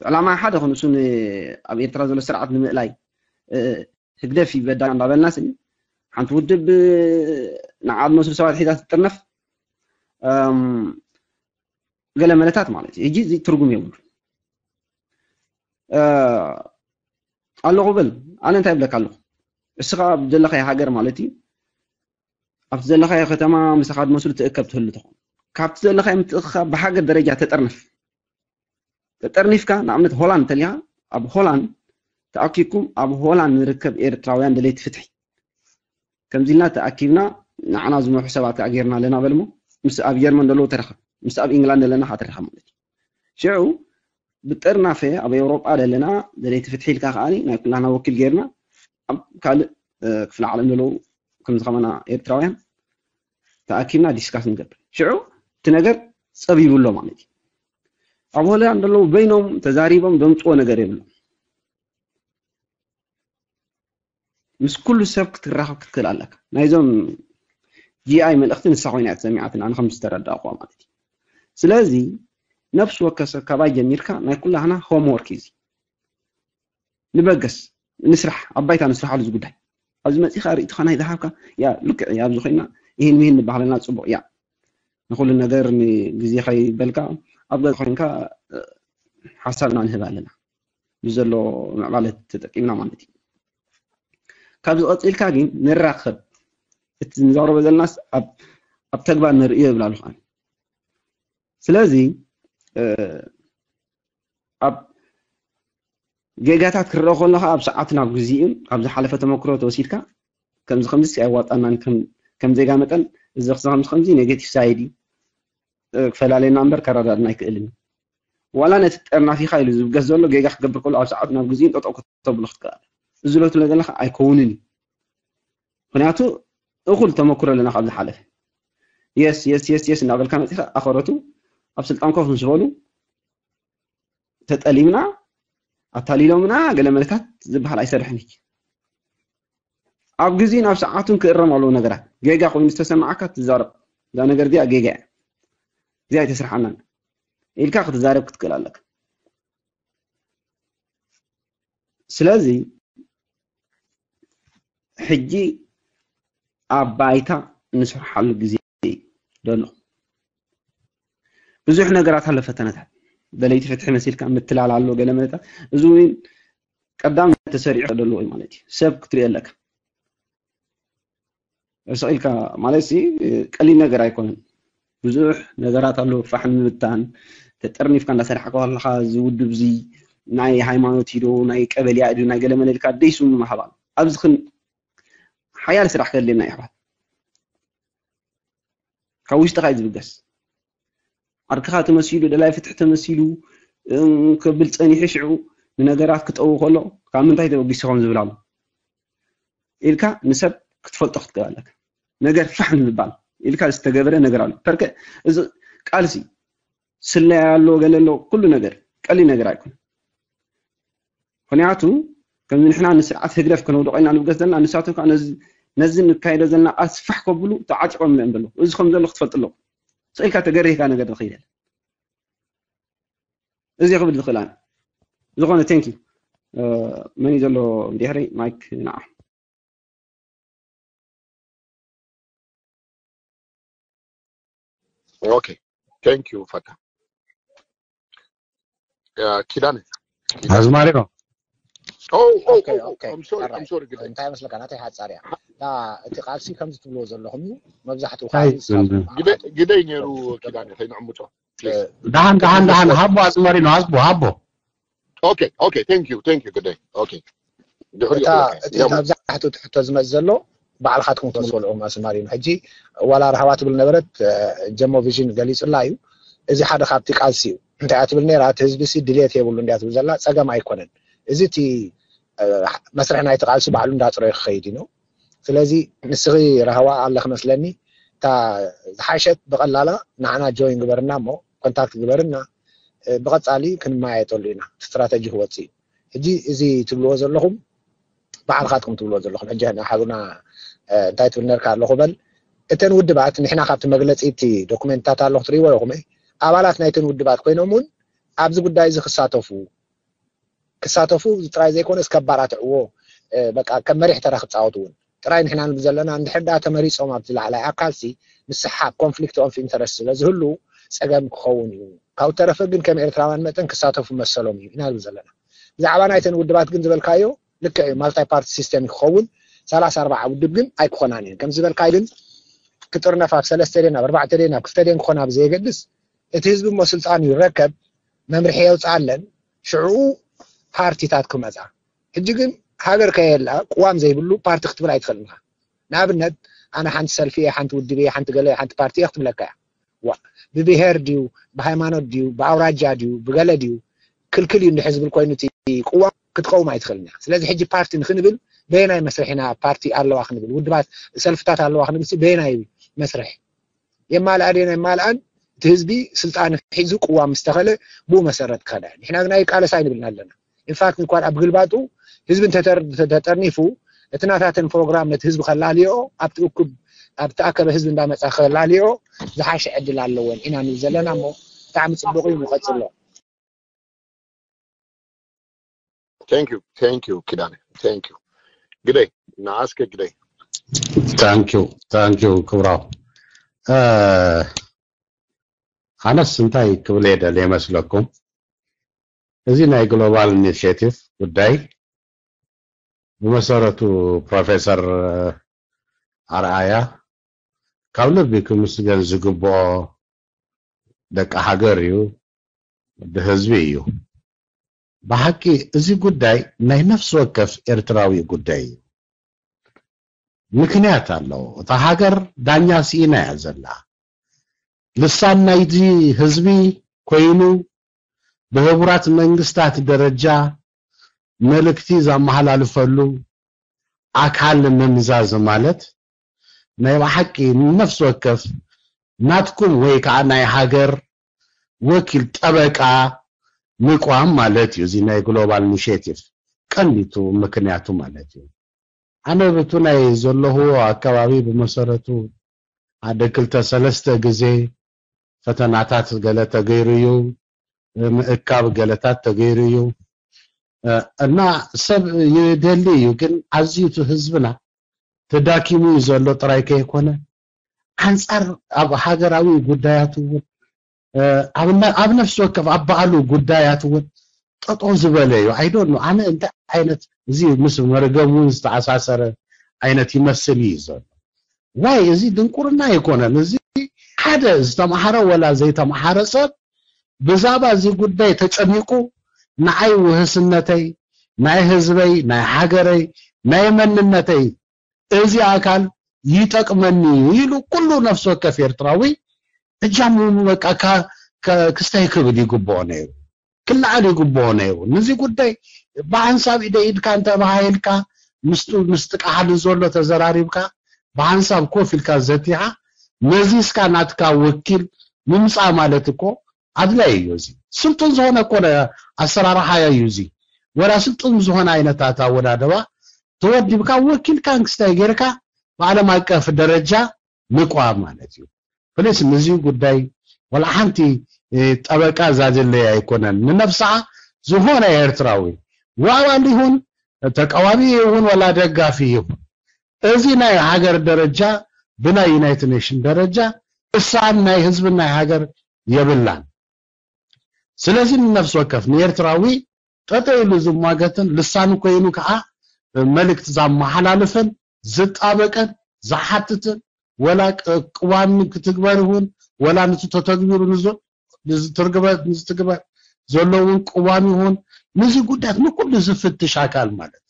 ዕላማ ሓደ ክንሱ ን-፣ ኣብ ኤርትራ ዘሎ ስርዓት ንምእላይ፣ እ፣ ህግደፍ ይበዳ እንዳበልና ስኒ፣ ሓንቲ ውድብ ንዓ ዝመስሉ ሰባት ሒዛ ትጥርነፍ፣ እም፣ ገለ መለታት ማለት እዩ። ሕጂ እዚ ትርጉም የብሉ። እ፣ ኣለኹ በል፣ ኣነ እንታይ እብለካ ኣለኹ? እስኻ ኣብ ዘለኻዮ ሃገር ማለት እዩ፣ ኣብቲ ዘለኻዮ ከተማ ምሳኻ ዝመስሉ ትእከብ ትህሉ ትኾን። ካብቲ ዘለኻዮ ምትእኽኻብ ብሃገር ደረጃ ተጠርንፍ። ተጠርኒፍካ፣ ንኣብነት ሆላንድ እንተሊኻ፣ ኣብ ሆላንድ ተኣኪብኩም፣ ኣብ ሆላንድ ንርከብ ኤርትራውያን ደለይቲ ፍትሒ። ከምዚ ኢልና ተኣኪብና፣ ንዓና ዝመርሑ ሰባት ከኣ ጌርና ኣለና በልሞ፣ ምስ ኣብ ጀርመን ዘለዉ ተረኸብ። ምስ ኣብ ኢንግላንድ ዘለና ክትረኸብ ማለት እዩ። ሽዑ ብጥርናፈ ኣብ ኤውሮጳ ዘለና ደለይቲ ፍትሒ ኢልካ ከኣ ናይ ኩላና ወኪል ጌርና ኣብ ካልእ ክፍለ ዓለም ዘለዉ ከምዚ ከማና ኤርትራውያን ተኣኪብና ዲስካስ ንገብር። ሽዑ እቲ ነገር ጸቢቡ ኣሎ ማለት እዩ። ኣብ ሆላንድ ዘለዉ በይኖም ተዛሪቦም ዘምፅዎ ነገር የብሎም። ምስ ኩሉ ሰብ ክትራኸብ ክትክእል ኣለካ። ናይዞም ጂ ኣይ መልእኽቲ ንሳ ኮይና እያ ተሰሚዓትና፣ ኣነ ከም ዝተረዳእኩዋ ማለት እዩ። ስለዚ ነፍሲ ወከፍ ሰብ ካባይ ጀሚርካ ናይ ኩላህና ሆምወርክ እዩ። ንበገስ ንስራሕ፣ ኣብ ባይታ ንስራሓሉ እዚ ጉዳይ። ኣብዚ መፂኻ ርእይትኻ ናይ ዝሃብካ ያ ልክዕ እያ፣ ኣብዚ ኮይና ይህን ምሂን ንባህልና ፅቡቕ እያ። ንኩሉ ነገር ንግዜ ከይበልካ ኣብ ገዛ ኮይንካ ሓሳብና ንህብ ኣለና። ብዘሎ ምዕባለ ተጠቂምና ማለት እዩ። ካብዚ ቀፂልካ ግን ንራኸብ፣ እቲ ንዛረቦ ዘለናስ ኣብ ተግባር ንርእዮ ይብል ኣለኹ። ስለዚ ኣብ ጌጋታት ክረአ ከሎ ከዓ ኣብ ሰዓቱ ናብ ግዜኡን ካብ ዝሓለፈ ተመክሮ ተወሲድካ ከምዚ ከምዚ ኣያዋጣናን ከም ዜጋ መጠን እዚ ከምዚ ከምዚ ኔጌቲቭ ሳይድ እዩ ክፈላለየና እምበር ከረዳድና ኣይክእልን። ዋላ ነቲ ጠርናፊኻ ኢሉ ዝብገስ ዘሎ ጌጋ ክገብር ከሎ ኣብ ሰዓቱ ናብ ግዜኡን ጠጠው ከተብሎ ክትክእል። እዚ ሎ ትብሎ ዘለኻ ኣይከውንን እዩ። ምክንያቱ እኹል ተመክሮ ኣለና ካብ ዝሓለፈ። የስ የስ የስ የስ እናበልካ መፂኻ ኣኸረቱ ኣብ ስልጣን ኮፍ ምስ በሉ ተጠሊምና ኣታሊሎምና ገለ መለታት ዝበሃል ኣይሰርሕን እዩ። ኣብ ግዜ ናብ ሰዓቱን ክእረም ኣለዎ ነገራት። ጌጋ ኮይኑ ዝተሰማዓካ ትዛረብ፣ እዛ ነገር እዚኣ ጌጋ እያ፣ እዚኣ ኣይተስርሓናን ኢልካ ክትዛረብ ክትክእል ኣለካ። ስለዚ ሕጂ ኣብ ባይታ ንስርሓሉ ግዜ እዩ ዘሎ። ብዙሕ ነገራት ኣሎ፣ ፈተነታት፣ ደለይቲ ፍትሒ መሲልካ ምትላል ኣሎ፣ ገለ መለታት። እዚ እውን ቀዳም ተሰሪዑ ደለዎ እዩ ማለት እዩ። ሰብ ክትሪኦ ኣለካ። ስቕ ኢልካ ማለት ሲ ቀሊል ነገር ኣይኮነን። ብዙሕ ነገራት ኣሎ፣ ፋሕ ንምብታን ተጠርኒፍካ እንዳሰራሕካ ከለካ እዚ ውድብ እዚ ናይ ሃይማኖት እዩ ዶ ናይ ቀበልያ እዩ ዶ ናይ ገለመለ ኢልካ ደይሱ ንምሃብ ኣሎ። ኣብዚ ክን ሓያል ስራሕ ከድልየና እዩ ኣሕዋት። ካብ ውሽጥኻ እዩ ዝብገስ። ዓርክኻ ተመሲሉ፣ ደላይ ፍትሒ ተመሲሉ ከብል ጸኒሑ፣ ሽዑ ንነገራት ክጠው ከሎ ካብ ምንታይ ተበጊሱ ከም ዝብል ኣሎ ኢልካ ንሰብ ክትፈልጦ ክትክእል ኣለካ። ነገር ፋሕ ንምባል ኢልካ ዝተገበረ ነገር ኣሎ። ፐርከ እዚ ቃልሲ ስለያ ኣሎ፣ ገለ ኣሎ፣ ኩሉ ነገር ቀሊል ነገር ኣይኮነን። ምክንያቱ ከምዚ ንሕና ንስርዓት ህግደፍ ከነውድቆ ኢና ንብገስ ዘለና፣ ንሳቶም ከዓ ነዚ ንካይዶ ዘለና ቃልሲ ፋሕ ከብሉ ተዓጢቆም እዮም ዘለዉ። እዚ ከም ዘሎ ክትፈልጡ ኣለዎ። ስኢልካ ተገሪህካ ነገር ዝኸይድ የለን። እዚ ክብል ዝኽእል ኣነ። ዝኾነ ቴንኪ መን እዩ ዘሎ ድሕሪ ማይክ ንዓ ኦኬ ቴንክ ዩ ፈታ ኪዳነ ኣዝማሪኖ እንታይ መስለካ ናተይ ሓፃር እያ እቲ ቃልሲ ከምዚ ትብልዎ ዘለኹም እዩ መብዛሕትኡ ግደይ ነይሩ ኪዳነ ከይንዕምፆ ደሓን ደሓን ደሓን ሃቦ ኣዝማሪኖ ሃቦ ሃቦ ኦኬ ኦኬ ቴንክ ዩ ቴንክ ዩ ግደይ ኦኬ ድሕሪኡ እታ እቲ መብዛሕትኡ እቲ ሕቶ ዝመጽእ ዘሎ ባዕልኻትኩም ትመልስዎ ኣለኹም ኣስማሪኖ ሕጂ ዋላ ራህዋ ትብል ነበረት ጀሞ ቪዥን ገሊጹላ እዩ እዚ ሓደ ካብቲ ቃልሲ እዩ እንታይ እያ ትብል ነራ እቲ ህዝቢ ሲ ድልየት የብሉ እንድያ ትብል ዘላ ጸገም ኣይኮነን እዚ እቲ መስርሕ ናይቲ ቃልሲ ባዕሉ እንዳጽረዩ ክኸይድ እዩ ነው ስለዚ ንስኺ ራህዋ ኣለኺ መስለኒ እታ ዝሓሸት ብቐላላ ንዓና ጆይን ግበርና እሞ ኮንታክት ግበርና ብቐጻሊ ክንመያየጠሉ ኢና ስትራተጂ ክወጽእ እዩ ሕጂ እዚ ትብልዎ ዘለኹም ባዕልኻትኩም ትብልዎ ዘለኹም ሕጂ ሓብና እንታይ ትብል ነርካ ኣለኹ በል እተን ውድባት ንሕና ካብቲ መግለፂ እቲ ዶኩሜንትታት ኣለኹ ትሪእዎ ኣለኹም ኣባላት ናይተን ውድባት ኮይኖም እውን ኣብዚ ጉዳይ እዚ ክሳተፉ ክሳተፉ ጥራይ ዘይኮነ እስከ ኣባራትዕዎ በቃ ከም መሪሕ ተራ ክፃወቱ እውን ጥራይ ንሕና ንብል ዘለና እንድሕር ዳ ተመሪፆም ኣብቲ ላዕላይ ኣካልሲ ምስሓብ ኮንፍሊክት ኦፍ ኢንተረስት ስለ ዝህሉ ፀገም ክኸውን እዩ ካብ ተረፈ ግን ከም ኤርትራውያን መጠን ክሳተፉ መሰሎም እዩ ኢና ንብል ዘለና ብዛዕባ ናይተን ውድባት ግን ዝበልካዮ ልክዕ እዩ ማልታይ ፓርቲ ሲስተም እዩ ክኸውን ሰላሳ ኣርባዓ ውድብ ግን ኣይክኾናን እየን ከም ዝበልካዮ ግን ክጥርነፍ ኣብ ሰለስተ ደን ኣብ ኣርባዕተ ደን ኣብ ክልተ ደን ክኾና ብዘየገድስ እቲ ህዝቢ እሞ ስልጣን ይረከብ መምርሒ የውፅኣለን ሽዑ ፓርቲታት ክመፃ ሕጂ ግን ሃገር ከየላ ቅዋም ዘይብሉ ፓርቲ ክትብል ኣይትኽእልን ኢኻ ንኣብነት ኣነ ሓንቲ ሰልፊ እየ ሓንቲ ውድብ እየ ሓንቲ ገለ ሓንቲ ፓርቲ እየ ክትብለካ እያ ብብሄር ድዩ፣ ብሃይማኖት ድዩ፣ ብኣውራጃ ድዩ፣ ብገለ ድዩ፣ ክልክል እዩ እንድሕር ዝብል ኮይኑ እቲ ቅዋም ክትቀውም ኣይትኽእልን እያ። ስለዚ ሕጂ ፓርቲ ንክንብል በየናይ መስርሕ ኢና ፓርቲ ኣለዋ ክንብል፣ ውድባት ሰልፍታት ኣለዋ ክንብል ሲ በየናይ መስርሕ የማልኣ ድየን ኣይማልኣን፣ እቲ ህዝቢ ስልጣን ሒዙ ቅዋም ምስ ተኸለ ብኡ መሰረት ክኸዳ። ንሕና ግን ኣይቃለስ ኣይንብልን ኣለና። ኢንፋክት እንኳን ኣብ ግልባጡ ህዝቢ እንተተር- እንተተጠርኒፉ እቲ ናታተን ፕሮግራም ነቲ ህዝቢ ከላልዮ ኣብቲ እኩብ ኣብ ተኣከበ ህዝቢ እንዳመፃ ከላልዮ ዝሓሸ ዕድል ኣለወን ኢና ንብል ዘለና እሞ ብጣዕሚ ፅቡቅ እዩ ንቀፅሎ። Thank you, thank you, ኪዳነ, thank you. ግደይ ንዓስከ ግደይ። ታንኪዩ ታንኪዩ ክብራው። ኣነስ እንታይ ክብል እየ ደልየ መስለኩም፣ እዚ ናይ ግሎባል ኢኒሽቲቭ ጉዳይ ብመሰረቱ ፕሮፌሰር ኣርኣያ ካብ ልቢ ክምስገን ዝግብኦ ደቂ ሃገር እዩ፣ ወዲ ህዝቢ እዩ። ብሓቂ እዚ ጉዳይ ናይ ነፍሲ ወከፍ ኤርትራዊ ጉዳይ እዩ። ምክንያት ኣለዎ። እታ ሃገር ዳኛ ስኢና እያ ዘላ። ልሳን ናይዚ ህዝቢ ኮይኑ ብህቡራት መንግስታት ደረጃ መልእክቲ ዘመሓላልፈሉ ኣካል ምምዛዝ ማለት ናይ ብሓቂ ነፍሲ ወከፍ ናትኩም ወይ ከዓ ናይ ሃገር ወኪል ጠበቃ ምቋም ማለት እዩ። እዚ ናይ ግሎባል ኢኒሽቲቭ ቀንዲቱ ምክንያቱ ማለት እዩ። ኣነ ብቱ ናይ ዘለኹዎ ኣከባቢ ብመሰረቱ ሓደ ክልተ ሰለስተ ግዜ ፈተናታት ገለ ተገይሩ እዩ፣ ምእካብ ገለታት ተገይሩ እዩ እና ሰብ ይደሊ እዩ። ግን ኣዝዩ እቲ ህዝብና ተዳኪሙ እዩ ዘሎ ጥራይ ከይኮነ ኣንፃር ኣብ ሃገራዊ ጉዳያት እውን ኣብ ነፍሲ ወከፍ ኣብ በዓሉ ጉዳያት እውን ጠጦ ዝበለ እዩ። ኣይዶን ኣነ እንታይ ዓይነት እዚ ምስ መርገም እውን ዝተኣሳሰረ ዓይነት ይመስል እዩ ዘሎ። ዋይ እዚ ድንቁርና ኣይኮነን። እዚ ሓደ ዝተምሃረ ወላ ዘይተምሃረ ሰብ ብዛዕባ እዚ ጉዳይ ተጨኒቁ ንዓይ ውህስነተይ ናይ ህዝበይ ናይ ሃገረይ ናይ መንነተይ እዚ ኣካል ይጠቅመኒ እዩ ኢሉ ኩሉ ነፍሲ ወከፍ ኤርትራዊ እጃሙ በቃ ክስታይ ክብል ይግብኦ ነይሩ፣ ክለዓል ይግብኦ ነይሩ። ነዚ ጉዳይ ብሓንሳብ ኢደ ኢድካ እንተባሃሂልካ ምስቲ ምስቲ ቃሓሊ ዘሎ ተዘራሪብካ ብሓንሳብ ኮፍ ኢልካ ዘቲኻ መዚስካ ናትካ ወኪል ምምፃእ ማለት እኮ ኣድላይ እዩ። እዚ ስልጡን ዝኾነ እኮ ኣሰራርሓ እዩ። እዚ ወላ ስልጡን ዝኾነ ዓይነት ኣወዳድባ ተወዲብካ ወኪልካ ንክስታይ ጌርካ ብዓለም ኣቀፍ ደረጃ ምቋም ማለት እዩ። ፕሊስ ንዚ ጉዳይ ወላ ሓንቲ ጠበቃ ዛዘለይ ኣይኮነን። ንነብስኻ ዝኾነ ኤርትራዊ ዋባል ይሁን ተቃዋሚ ይሁን ወላ ደጋፊ ይሁን እዚ ናይ ሃገር ደረጃ ብናይ ዩናይትድ ኔሽን ደረጃ እሳን ናይ ህዝብን ናይ ሃገር የብላን። ስለዚ ንነፍሲ ወከፍ ንኤርትራዊ ጠጠ ኢሉ ዝሟገትን ልሳኑ ኮይኑ ከዓ መልእክቲ ዘመሓላልፍን ዝጣበቀን ዝሓትትን ወላ ቅዋም ክትግበር ይሁን ወላ ንቲ ተተግቢሩ ንዝትግበር ዘለውን ቅዋም ይሁን ንዚ ጉዳያት ንኩሉ ዝፍትሽ ኣካል ማለት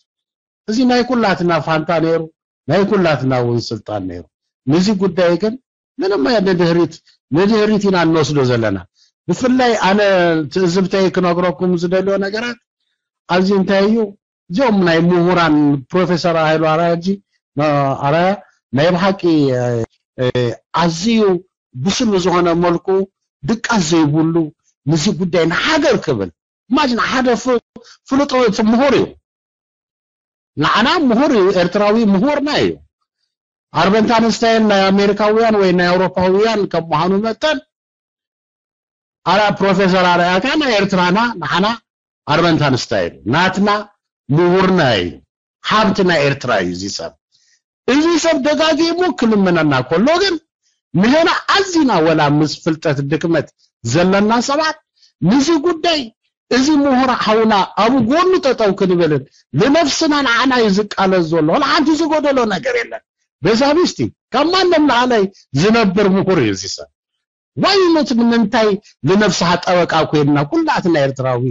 እዚ ናይ ኩላትና ፋንታ ነይሩ፣ ናይ ኩላትና እውን ስልጣን ነይሩ። ንዚ ጉዳይ ግን ምንም ንድህሪት ንድህሪት ኢና እንወስዶ ዘለና። ብፍላይ ኣነ ትእዝብተይ ክነግረኩም ዝደልዮ ነገራት ኣብዚ እንታይ እዩ፣ እዚኦም ናይ ምሁራን ፕሮፌሰር ሃይሉ ኣርኣያ ሕጂ ኣርኣያ ናይ ብሓቂ ኣዝዩ ብስሉ ዝኾነ መልኩ ድቃስ ዘይብሉ ንዚ ጉዳይ ንሃገር ክብል ማጅን ሓደ ፍሉጥ ምሁር እዩ። ንዓና ምሁር እዩ፣ ኤርትራዊ ምሁርና እዩ። ኣርበንት ኣንስታይን ናይ ኣሜሪካውያን ወይ ናይ ኣውሮፓውያን ከም ምዃኑ መጠን ኣላ ፕሮፌሰር ኣርኣያ ከኣ ናይ ኤርትራና ንዓና ኣርበንት ኣንስታይን ናትና ምሁርና እዩ። ሃብቲ ናይ ኤርትራ እዩ እዚ ሰብ። እዚ ሰብ ደጋጊሙ ክልምነና ከሎ ግን ንሕና ኣዚና ወላ ምስ ፍልጠት ድክመት ዘለና ሰባት ንዚ ጉዳይ እዚ ምሁር ሓውና ኣብ ጎኑ ጠጠው ክንብልን ንነፍስና ንዓና እዩ ዝቃለስ ዘሎ። ወላ ሓንቲ ዝጎደሎ ነገር የለን። በዛ ሚስቲ ካብ ማንም ላዕላይ ዝነብር ምሁር እዩ እዚ ሰብ። ዋይኖት ንምንታይ ንነፍስኻ ጠበቃ ኮይንና ኩላትና ኤርትራዊ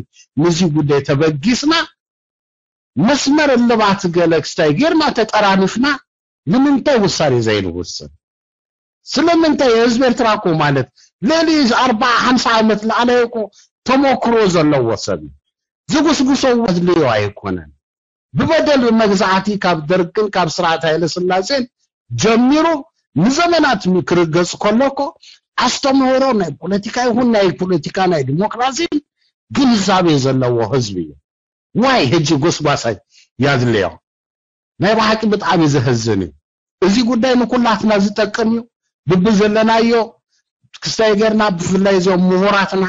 ንዚ ጉዳይ ተበጊስና መስመር እልባት ገለ ክስታይ ጌርና ተጠራንፍና ንምንታይ ውሳኔ ዘይንውስን? ስለምንታይ ህዝቢ ኤርትራ እኮ ማለት ልዕሊ ኣርባዓ ሓምሳ ዓመት ላዕላይ እኮ ተመክሮ ዘለዎ ሰብ እዩ። ዝጉስጉሶ ኣድልዮ ኣይኮነን። ብበደል ብመግዛእቲ ካብ ደርግን ካብ ስርዓት ሃይለ ስላሴን ጀሚሩ ንዘመናት ክርገጽ ከሎ እኮ ኣስተምህሮ ናይ ፖለቲካ ይኹን ናይ ፖለቲካ ናይ ዲሞክራሲን ግንዛቤ ዘለዎ ህዝቢ እዩ። ዋይ ሕጂ ጎስጓሳይ ያድልዮ? ናይ ብሓቂ ብጣዕሚ ዘሕዝን እዩ። እዚ ጉዳይ ንኩላትና ዝጠቅም እዩ። ብብዘለናዮ ክስታይ ጌርና፣ ብፍላይ እዞም ምሁራትና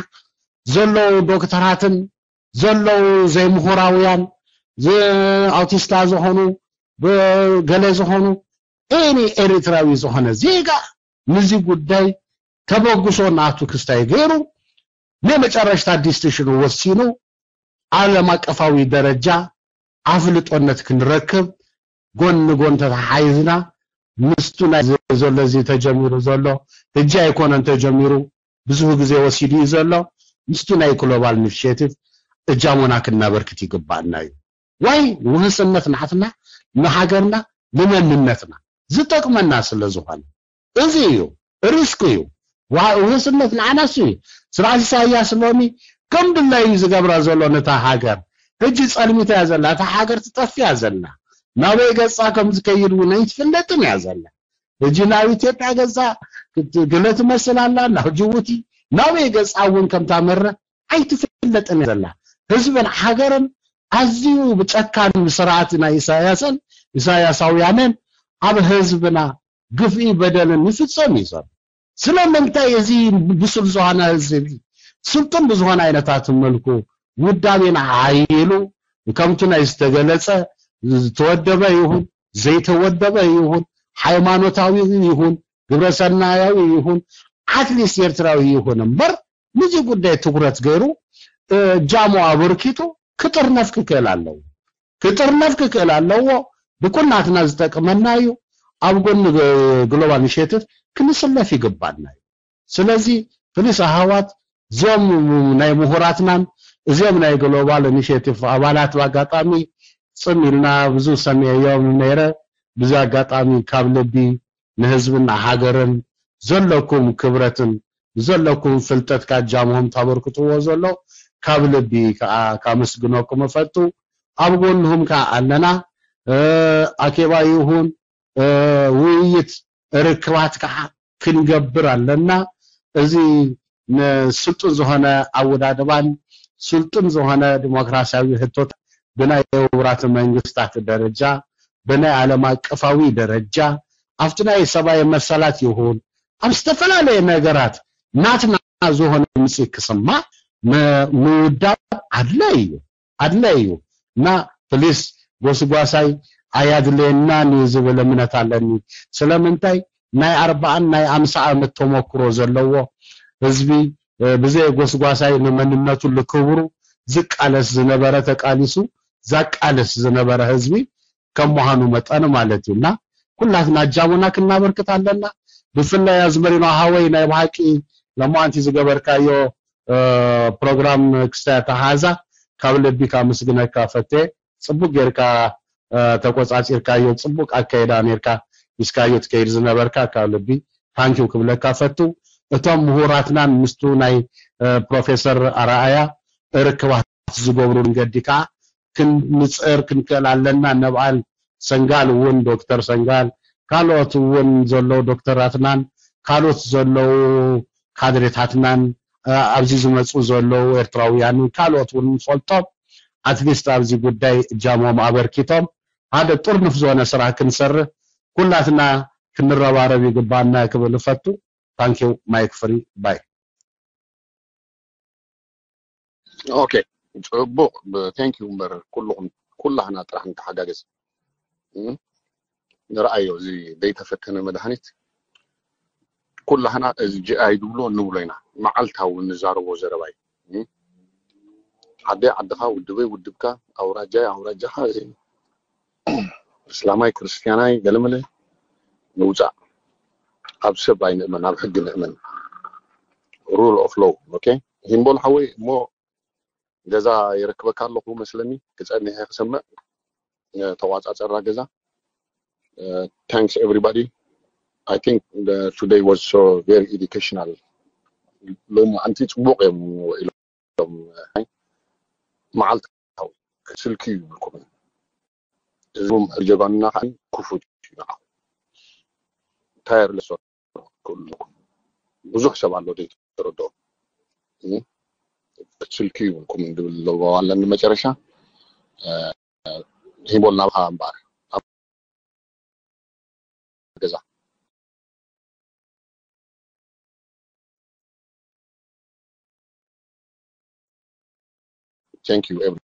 ዘለዉ ዶክተራትን ዘለዉ ዘይምሁራውያን፣ ዝ-፣ ኣውቲስታ ዝኾኑ፣ ብ-፣ ገለ ዝኾኑ፣ ኤኒ ኤሪትራዊ ዝኾነ ዜጋ ንዚ ጉዳይ ተበግሶ ናቱ ክስታይ ገይሩ ናይ መጨረሽታ ዲሲሽን ወሲኑ ዓለም ኣቀፋዊ ደረጃ ኣፍልጦነት ክንረክብ ጎን ንጎን ተተሓሒዝና ምስቱ ናይ ዘሎ እዚ ተጀሚሩ ዘሎ ሕጂ ኣይኮነን ተጀሚሩ ብዙሕ ግዜ ወሲዱ እዩ ዘሎ። ምስቱ ናይ ግሎባል ኢኒሽቲቭ እጃሞና ክናበርክት ይግባኣና እዩ። ዋይ ውህስነት ናትና ንሃገርና ንመንነትና ዝጠቅመና ስለ ዝኾነ እዚ እዩ ሪስክ እዩ። ዋ-፣ ውህስነት ንዓና እሱ እዩ። ስርዓት ኢሳያስ ሎሚ ከም ድላዩ ዝገብራ ዘሎ ነታ ሃገር። ሕጂ ጸልሚታ እያ ዘላ፣ እታ ሃገር ትጠፍእ እያ ዘላ። ናበይ ገጻ ከም ዝከይድ እውን ኣይትፍለጥን እያ ዘላ። ሕጂ ናብ ኢትዮጵያ ገጻ ክት-፣ ገለ ትመስል ኣላ፣ ናብ ጅቡቲ ናበይ ገጻ እውን ከም ታመርሕ ኣይትፍለጥን እያ ዘላ። ህዝብን ሃገርን ኣዝዩ ብጨካን ስርዓት ናይ ኢሳያስን ኢሳያሳውያንን ኣብ ህዝብና ግፍኢ በደልን ይፍጸም እዩ ዘሎ። ስለምንታይ እዚ ብሱል ዝኾነ ህዝቢ ስልጡን ብዝኾነ ዓይነታት መልኩ ውዳቤና ሓይሉ ከምቲ ናይ ዝተገለጸ ዝተወደበ ይኹን ዘይተወደበ ይኹን ሃይማኖታዊ ይኹን ግብረሰናያዊ ይኹን ኣትሊስት ኤርትራዊ ይኹን እምበር ንዚ ጉዳይ ትኩረት ገይሩ እ፣ ጃሞ ኣበርኪቱ ክጥርነፍ ክክእል ኣለዎ። ክጥርነፍ ክክእል ኣለዎ። ብኩናትና ዝጠቅመና እዩ። ኣብ ጎኒ ግ-፣ ግሎባል ኢኒሼቲቭ ክንስለፍ ይግባና እዩ። ስለዚ ፕሊስ ኣሃዋት እዚኦም ናይ ምሁራትናን እዚኦም ናይ ግሎባል ኢኒሼቲቭ ኣባላት ብኣጋጣሚ ጽም ኢልና ብዙ ሰሚዐዮም ነይረ። ብዚ ኣጋጣሚ ካብ ልቢ ንህዝብና ሃገርን ዘለኩም ክብረትን ዘለኩም ፍልጠት ካጃምሆም ታበርክትዎ ዘሎ ካብ ልቢ ከዓ ካመስግነኩም እፈቱ። ኣብ ጎንኹም ከዓ ኣለና። እ፣ ኣኬባ ይኹን፣ እ፣ ውይይት ርክባት ከዓ ክንገብር ኣለና። እዚ ንስልጡን ዝኾነ ኣወዳድባን ስልጡን ዝኾነ ዲሞክራሲያዊ ህቶት ብናይ ውራት መንግስታት ደረጃ፣ ብናይ ዓለም ኣቀፋዊ ደረጃ፣ ኣብቲ ናይ ሰብኣዊ መሰላት ይኹን ኣብ ዝተፈላለየ ነገራት ናትና ዝኾነ ድምፂ ክስማዕ ም-፣ ምውዳብ ኣድላይ እዩ፣ ኣድላይ እዩ። እና ፕሊስ ጎስጓሳይ ኣያድለየናን እዩ ዝብል እምነት ኣለኒ። ስለምንታይ ናይ ኣርባዓን ናይ ኣምሳ ዓመት ተመክሮ ዘለዎ ህዝቢ፣ እ፣ ብዘይ ጎስጓሳይ ንመንነቱ ልክብሩ ዝቃለስ ዝነበረ፣ ተቃሊሱ ዛቃለስ ዝነበረ ህዝቢ ከም ምዃኑ መጠን ማለት እዩ። እና ኩላትና እጃሙና ክናበርክት ኣለና። ብፍላይ ኣዝመሪኖ ሃወይ ናይ ብሓቂ ለማንቲ ዝገበርካዮ፣ እ፣ ፕሮግራም ክስታይ ኣተሓዛ ካብ ልቢ ካመስግነካ ፈቴ። ጽቡቅ ጌርካ፣ እ፣ ተቆጻጺርካዮ፣ ጽቡቅ ኣካይዳ ኔርካ ሒዝካዮ ትከይድ ዝነበርካ ካብ ልቢ ታንኪው ክብለካ ፈቱ። እቶም ምሁራትናን ምስቱ ናይ፣ እ፣ ፕሮፌሰር ኣርኣያ ርክባት ዝገብሩ መንገዲ ከዓ ክንጽር ክንክእል ኣለና። ነብኣል ሰንጋል እውን፣ ዶክተር ሰንጋል፣ ካልኦት እውን ዘለዉ ዶክተራትናን ካልኦት ዘለዉ ካድሬታትናን፣ እ፣ ኣብዚ ዝመፁ ዘለዉ ኤርትራውያንን ካልኦት እውን ንፈልጦም ኣትሊስት ኣብዚ ጉዳይ እጃሞም ኣበርኪቶም ሓደ ጥርኑፍ ዝኾነ ስራሕ ክንሰርሕ ኩላትና ክንረባረብ ይግባና ክብል እፈቱ። ታንኪው ማይክ ፍሪ ባይ። ኦኬ፣ ጽቡቕ። ቴንክ ዩ። እምበር ኩልኹም ኩላህና ጥራሕ ንተሓጋገዝ። እም፣ ንርኣዮ፣ እዚ ዘይተፈተነ መድሃኒት ኩላህና እዚ ጂኣይ ድብሎ ንብሎ ኢና። መዓልታዊ ንዛረቦ ዘረባ እዩ። እም፣ ዓደይ ዓድኻ፣ ውድበይ ውድብካ፣ ኣውራጃይ ኣውራጃኻ፣ እዚ እስላማይ ክርስትያናይ ገለመለ ንውፃእ። ኣብ ሰብ ኣይንእመን፣ ኣብ ሕጊ ንእመን። ሩል ኦፍ ሎው። ኦኬ፣ ሂምቦል ሓወይ፣ እሞ ገዛ የረክበካ ኣለኹ መስለኒ፣ ክፀንሕ እየ ክሰምዕ። እ፣ ተቋፃፀራ ገዛ። Thanks everybody. I think the today was so very educational. ሎም ኣንቲ ጽቡቕ እዮም ኢሎም መዓልታዊ ስልኪ ይብልኩም። እዞም ጀጋኑና ከዓ ክፉት እዩ ንዓኹም። ታየር ለሶ ክእለኩም ብዙሕ ሰብ ኣሎ ደይተረድኦ። ስልኪ ይብልኩም እንድብል ኣለዎ ኣለኒ መጨረሻ ሂቦል ናብኻ እምበኣር ኣብ ገዛ። Thank you everyone.